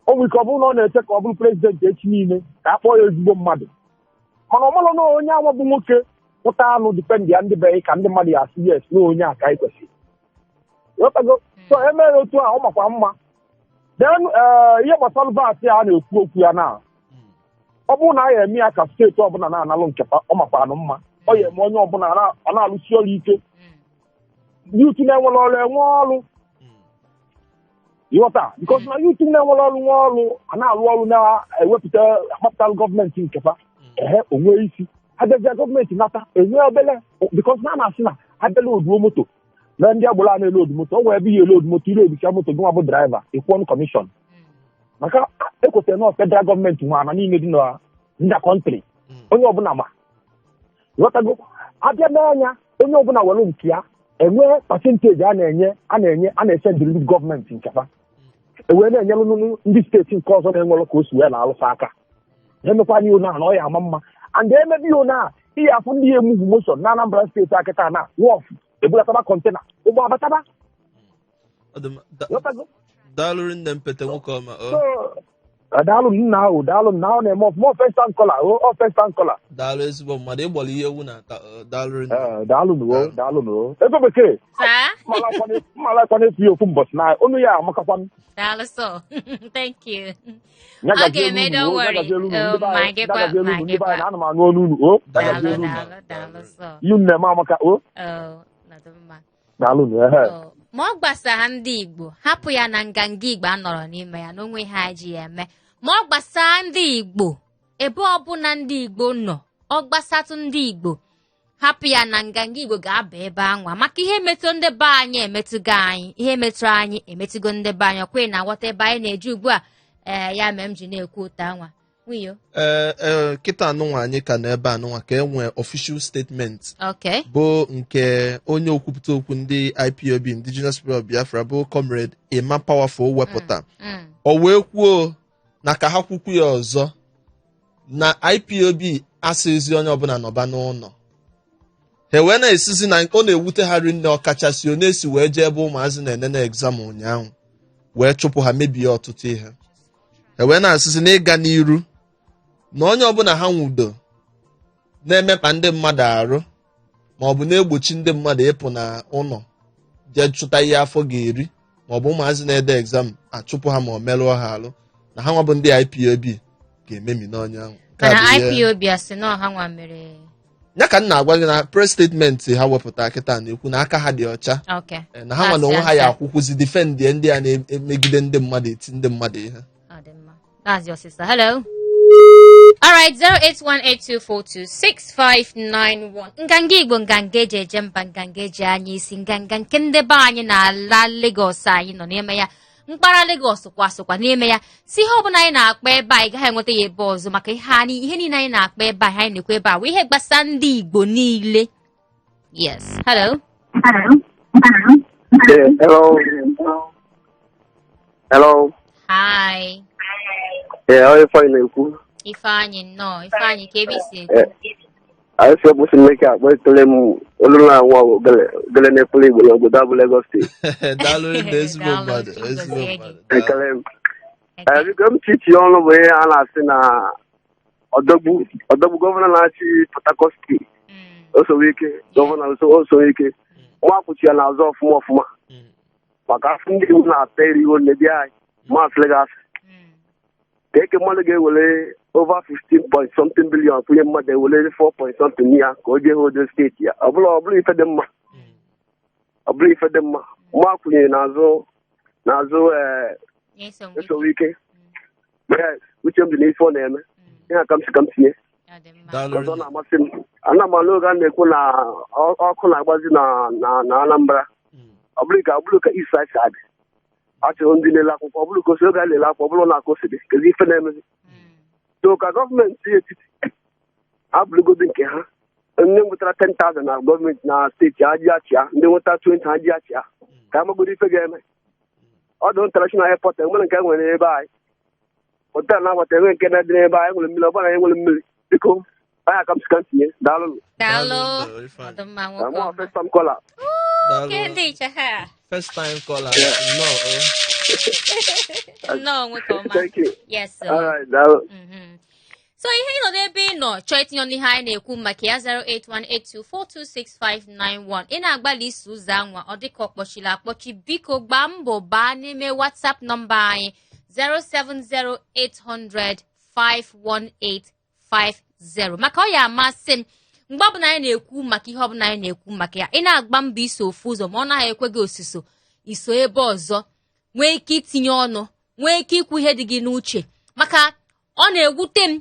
O nwere ike ọ bụrụ na ọ na-eche ka ọ bụrụ president echi niile, ka a kpọọ ya ezigbo mmadụ, mana ọ malụ na onye anwa bụ nwoke pụta anụ depend ya ndị be ka ndị mmadụ ya asị yes, na onye a ka anyị kwesịrị. Ghọtago? So emere otu a, ọ makwa mma. Then ihe gbasara VAT a na-ekwu okwu ya na ọ bụrụ na a ya eme ya ka steeti ọbụla na-analụ nke ọ makwanụ mma. Ọ ya eme onye ọbụla ọ na-alụsi ọrụ ike. Youth na-enwere ọrụ enwe ọrụ. Ịghọta? Because na youth na-enwere ọrụ nwe ọrụ, a na-alụ ọrụ, na-ewepụta akpapụtalụ gọọmenti nkefa ehe onwe isi abịazịa gọọmenti nata enwe obele, because na a na-asị na abịala oduo moto na ndị agboro a na-elodu moto, o nwee ebe ihe elodu moto, iloducha moto gị nwa bụ driver ịkwụọ commission, maka ekwesịrị na federal gọọmenti nwe ana niile dị na ndị country. Onye ọbụla ma, ghọtago, abịa n'anya onye ọbụla were nke ya, enwee percentage a na-enye a na-ese ndịrị gọọmenti nkefa, ewee na-enyere ndị steeti nke ọzọ na-enwere ka o si wee na-alụsa aka emekwa ihe na ọ ya ama mma. And emebe ihe na ihe afụ ndị ya emove motion na Anambra Steeti akịta na wharf ebulataba container, ụgbọ abataba. Ọ dị mma. Ghọtago? Daalụ nne, mpete nwoke ọma ọ. So, daalụ nna ahụ, daalụ nna ahụ na-eme ọfụma. Ọ first time caller, ọ first time caller. Daalụ, ezigbo mmadụ, ịgbọrọ ihe ewu na-ata ọ, daalụ nne. Ee, daalụ nụ o, daalụ nụ o. Ego bekee. Saa. Mmalakwa na-efu ya ofu mbọchị na onu ya amakakwanụ. Daalụ so. Thank you. Ya Ọ gazielu ga-eme, unu, don't o, ya worry. gazielu unu, Oh, ndị be ma anyị, ya gịkwa, gazielu ma unu, ndị be gịkwa. anyị, na ana m anụ olu unu o, ya Daalụ, gazielu unu. daalụ, daalụ so. Ihe unu na-eme amaka o. Oh, nọdụ mma. Daalụ nụ, ehe. Oh, ma ọ gbasara ndị Igbo, hapụ ya na nganga Igbo a nọrọ n'ime ya na onwe ha ji ya eme. Ma ọ gbasara ndị Igbo, ebe ọbụla ndị Igbo nọ, ọ gbasatụ ndị Igbo, hapụ ya na nganga Igbo ga-aba ebe anwa, maka ihe metụ ndị be anyị emetụgo anyị, ihe metụrụ anyị emetụgo ndị be anyị. Ọkwe na aghọta ebe anyị na-eje ugbu a. Ee, ya mere m ji na-ekwu ụtọ anwa nwunye. Ee, kịta anụnwa anyị ka nọ ebe anụnwa ka e nwee official statement bụ nke onye okwupụta okwu ndị IPOB, Indigenous People of Biafra, bụ Comrade Emma Powerful wepụta. O wee kwuo na ka ha kwukwu ya ọzọ na IPOB asịghịzi onye ọbụla nọba n'ụlọ. Ha wee na-esizi na ọ na-ewute ha rinne, ọkachasị ọ na-esi wee jee ebe ụmụazị na-enene exam ụnyaahụ wee chụpụ ha, mebie ọtụtụ ihe. Ha wee na-asịzi na ịga n'iru na onye ọbụla ha nwudo Na-emekpa ndị mmadụ arụ ma ọ bụ na-egbochi ndị mmadụ ịpụ na ụlọ jee chụta ihe afọ ga-eri, ma ọ bụ ụmụazị na-ede exam achụpụ ha ma ọ merụọ ha arụ, na ha nwa bụ ndị IPOB ga-ememi n'onye ahụ. Nke a Mana bụ ihe- IPOB asị na ọha nwa mere. Ya ka m na-agwa gị na press statement ha wepụta kịta na-ekwu na aka ha dị ọcha. Na ha nwa na onwe ha ya akwụkwụzi defend ndị a na-emegide ndị mmadụ, eti ndị mmadụ ihe. Ọ dị mma. That's your sister. Hello. All right, 08182426591. Nganga Igbo, nganga eji eje mba, nganga eji anya isi, nganga nke ndị be anyị na-ala Lagos anyị nọ n'ime ya. Mkpara Lagos kwa sokwa n'ime ya. Si ihe ọbụla anyị na-akpa ebe a, ị gaghị enweta ya ebe ọzọ, maka ihe anyị, ihe niile anyị na-akpa ebe a, anyị na-ekwu ebe a, wụ ihe gbasa ndị Igbo niile. Yes. Hello. Yeah, hello. Hello. Hi. Yeah, ọ Ifeanyị na-ekwu. Ifeanyị, nnọọ. Ifeanyị, ka ebe isi ekwu? Anyị si ọbụsị Mmeke akpọ ekele m olu na-anwụ ogele ogele na-ekwuru Igbo n'obodo abụ Lagos Steeti. Daalụ ndị ezigbo Daalụ, mmadụ, Chukwu ezigbo gọzie gị. mmadụ. Ekele m. Ee, biko m chichi ọnụ bụ ihe a na-asị na ọdọgbu ọdọgbu gọvanọ na-achị Port Harcourt Steeti Osowike, gọvanọ Osowike nwa akwụchi ya n'azụ ọfụma ọfụma maka afọ ndị Igbo na-ata erigo nne di anyị masịrị gị asị ka eke mmadụ ga-ewere over 15 point something billion kwụnye mmadụ, ewere 4 point something ya ka o jee hold steeti ya. Ọ bụla ife dị mma, ọ bụla ife dị mma mma kwụnyere n'azụ n'azụ ee. Nyesom Wike. Esowike, yes, uche m dị n'ife ọ na-eme. Ihe a ka m si ka m tinye. Ọ dị mma. Daalụ. Ọzọ na-amasị m, ana m anụ oge a na-ekwu na ọkụ na-agbazi na Anambra. Ọ bụrụ ka East Side si adị, achọrọ ndị na-ele akwụkwọ, ọ bụrụ ka osi oge a na-ele akwụkwọ, ọ bụrụ na aka o si dị, kedu ife na-emezi? So ka gọọmenti etiti abụrụgodo nke ha, ndị nwetara 10,000 na gọọmenti na steeti ha ji achịa, ndị nweta 20 ha ji achịa, ka amagodo ife ga-eme. Ọdụ international airport enwere nke enwere ebe anyị, hotel na-agbata enwe nke na-adị n'ebe anyị nwere mmiri, ọ bụla anyị nwere mmiri. Biko, anyị aka m si ka m tinye. Daalụ. Daalụ. Daalụ, Ifeanyị. Ọ dị mma, Na nwoke mụ ọma. first time caller. Daalụ. Ke ndị iche ha. First time caller, nnọọ o. Nnọọ, nwoke ọma. Thank you. Yes sir. All right, daalụ. So ihe ị nọ n'ebe ị nọ chọọ itinye ọnụ ihe anyị na-ekwu maka ya, 08182426591. Ị na-agbalị iso ụzọ anwa, ọ dịka ọ kpọchiri akpọchi. Biko gbaa mbọ baa n'ime WhatsApp nọmba anyị, 07080051850, maka ọ ya amasị m mgbe ọbụla anyị na-ekwu maka ihe ọbụla anyị na-ekwu maka ya, ị na-agba mbọ iso ofu ụzọ ma ọ naghị ekwe gị osiso, iso ebe ọzọ nwee ike itinye ọnụ, nwee ike ikwu ihe dị gị n'uche, maka ọ na-ewute m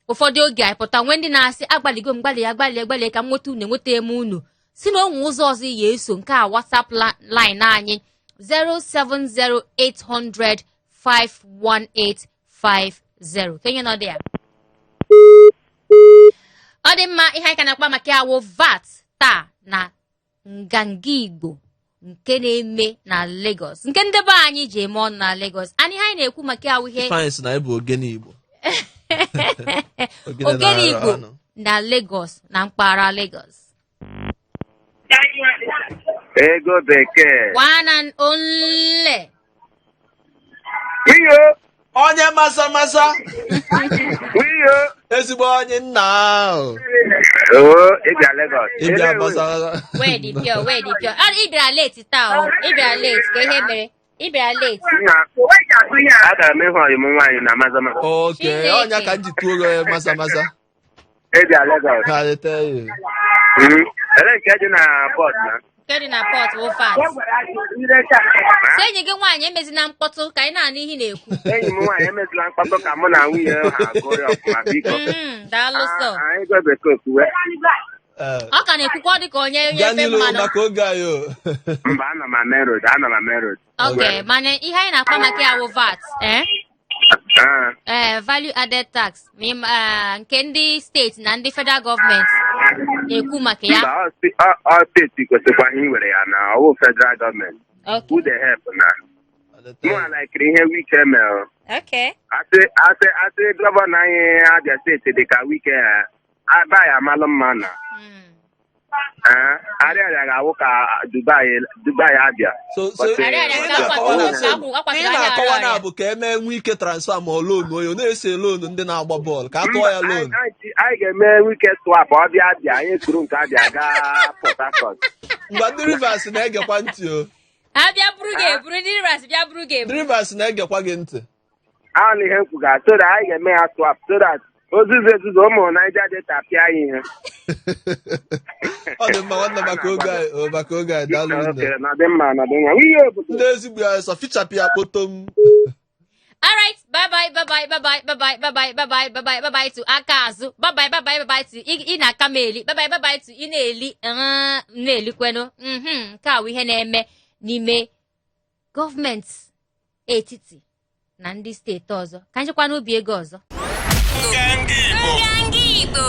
ụfọdụ oge anyị pụta, nwee ndị na-asị, "Agbaligo m, gbalị agbalị agbalị ka m nweta unu, enweta m unu." Si na onwe ụzọ ọzọ ị ga-eso, nke a WhatsApp line anyị, 07080051850. Kenye nọ dị ya. Ọ dị mma. Ihe anyị ka na-akpa maka ya wụ VAT taa na Nganga Igbo nke na-eme na Lagos, nke ndị be anyị ji eme ọnụ na Lagos. Anyị, ihe anyị na-ekwu maka ya wụ ihe Ifeanyị sị na anyị bụ ogene Igbo. Ogene Ogene na-arụ Igbo anụ. na Lagos, na mpaghara Lagos. Ego bekee. One and only. Wiyo. Onye masa masa. Wiyo. Ezigbo onye nna ahụ. Oo, ịbịa Lagos. Ịbịa masa masa. Wee dị pure, wee dị pure. Ah, ị bịara late taa o, ị bịara late. Ka ihe mere ị bịara late? Nna, agara m ịhụ ọyị m nwaanyị na Mazama. Oke. Chineke. Ọnya ka m ji tụọ gị masa masa. Ịbịa Lagos. I tell you. Ele nke dị na port na. Nke dị na port wụ VAT. So enyi gị nwaanyị emezina mkpọtụ ka anyị na-anụ ihe ị na-ekwu. Enyi m nwaanyị emezila mkpatụ ka mụ na nwunye ha gụrị ọfụma, biko. Daalụ sọ. Ah, ego bekee kwuwe. Ọ ka na-ekwukwa, ọ dị ka onye onye Gaa efe n'ilu mmanụ. maka oge anyị o. Mba, anọ m main road, anọ m main road. Ok, mana ihe anyị na-akpa maka ya wụ VAT, eh? Ah, Ee, value added tax, ma nke ndị steeti na ndị federal gọọmenti na-ekwu maka ya. Mba, ọ steeti kwesịkwa ihe iwere ya na ọwụ federal gọọmenti. Who dey help na? Mụ alaikiri ihe Wike mere. Asị asị asị gọvanọ anyị Abia Steeti dị ka Wike, aba ya amalụ mma na. Ee, Arịarịa ga-awụ ka Dubai, Dubai Abịa. So But, Arịarịa ị ka na-akọwa na akwaturu ị ahịa na-akọwa na Arịarịa. bụ ka emee Wike transfer ma ọ loan onye ọ na-ese loan ndị na-agba bọọlụ ka a tụọ ya Mba, loan. anyị ga-eme Wike swap, ọ bịa Abịa, anyị kuru nke Abịa gaa Port Harcourt. Mgbe ndị Rivers na-egekwa ntị o. Ha bịa buru gị eburu, ndị Rivers bịa buru gị Ndị eburu. Rivers na-egekwa gị ntị. Ahụ na ihe m kwuga, so that anyị ga-eme ya swap so that ozuzu ezuzu ụmụ Niger Delta pịa ya ihe. Ọ dị mma, nwanne, maka oge anyị o, maka oge anyị, daalụ nne. Okay, na dị mma, na dị mma. Ihe obodo. Ndị ezigbo ya sọ fichapụ ya kpoto m. All right, bye bye, bye bye, bye bye, bye bye, bye bye, bye bye, bye bye, bye bye to aka azụ. Bye bye, bye bye, bye bye to ị na-aka m eli. Bye bye, bye bye to ị na-eli, na-elikwenụ. Nke a bụ ihe na-eme n'ime gọọmenti etiti na ndị steeti ọzọ. Ka nchekwa n'ubi ego ọzọ. Nganga Igbo. Nganga Igbo.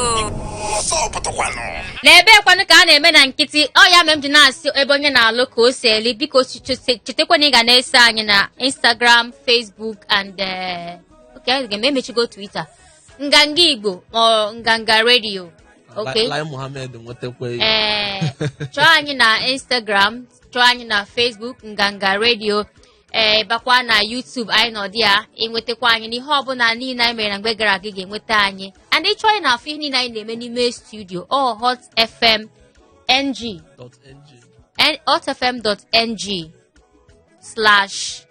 Ọsọ pụtakwanụ. N'ebe kwanụ ka a na-eme na nkịtị ọ ya mere m ji na-asị ebe onye na-alụ ka o si eli. Biko, chetakwa na ị ga na-eso anyị na Instagram, Facebook and okay, aga m emechigo Twitter, Nganga Igbo ma ọ Nganga Radio, okay? Lai Mohammed nwetakwa ya. Ee, chọọ anyị na Instagram, chọọ anyị na Facebook, Nganga Radio. Ee, bakwa na YouTube anyị nọ dị ya, ịnwetakwa anyị n'ihe ọbụla niile anyị mere na mgbe gara aga, ị ga-enweta anyị. And ịchọọ anyị na-afụ ihe niile anyị na-eme n'ime studio, ọ Hot FM ng Dot ng. hotfm.ng/ Lagos.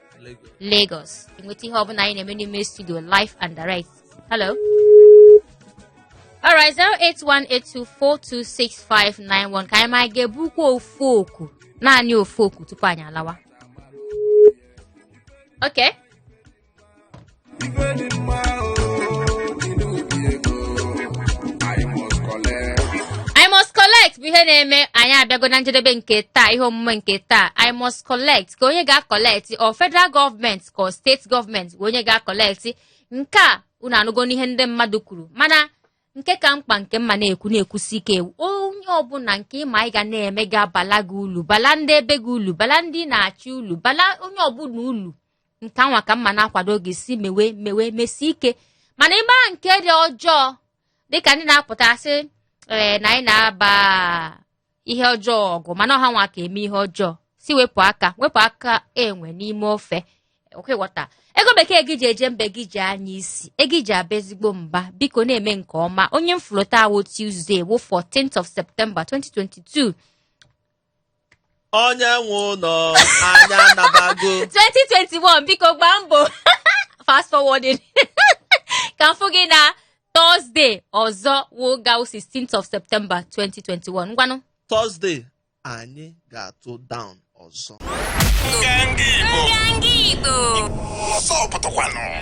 Lagos, enweta ihe ọbụla anyị na-eme n'ime studio live and direct. Hello, alright, 08182426591 ka anyị ma ga-ebukwa ofu oku, naanị ofu oku tupu anyị alawa, okay? Ife dị mma o, dị n'ubi ego. I must collect. I must collect bụ ihe na-eme. Anyị abịago na njedebe nke taa, ihe omume nke taa. I must collect, ka onye ga-acollect, ọ federal gọọmenti ka ọ steeti gọọmenti bụ onye ga-acollect nke a? Unu anụgo n'ihe ndị mmadụ kwuru, mana nke ka mkpa, nke mma na-ekwu na-ekwusi ike, onye ọbụla nke ịma ị ga na-eme ga-abala gị ulu, bala ndị ebe gị ulu, bala ndị na-achị ulu, bala onye ọbụla ulu, nke anwa ka mma na-akwado gị si mewe mewe mesie ike. Mana ịmara nke dị ọjọọ, dịka ndị na-apụta sị ee na anyị na-aba ihe ọjọọ ọgụ, mana ọha nwa ka eme ihe ọjọọ, si wepụ aka, wepụ aka enwe n'ime ofe. Oke ghọta ego bekee gị ji eje mbe, gị ji anya isi ego iji aba ezigbo mba. Biko, na-eme nke ọma. Onye mfụlụta awụ Tuesday wụ 14th of September 2022. Onye nwe ụlọ anya nabago. 2021. Biko, gbaa mbọ fast forwarding ka m fụ gị na Thursday ọzọ wụ gaw 16th of September 2021. Ngwanụ. Thursday anyị ga-atụ down ọzọ. Nganga Igbo. Nganga Igbo. Ọsọ pụtakwanụ.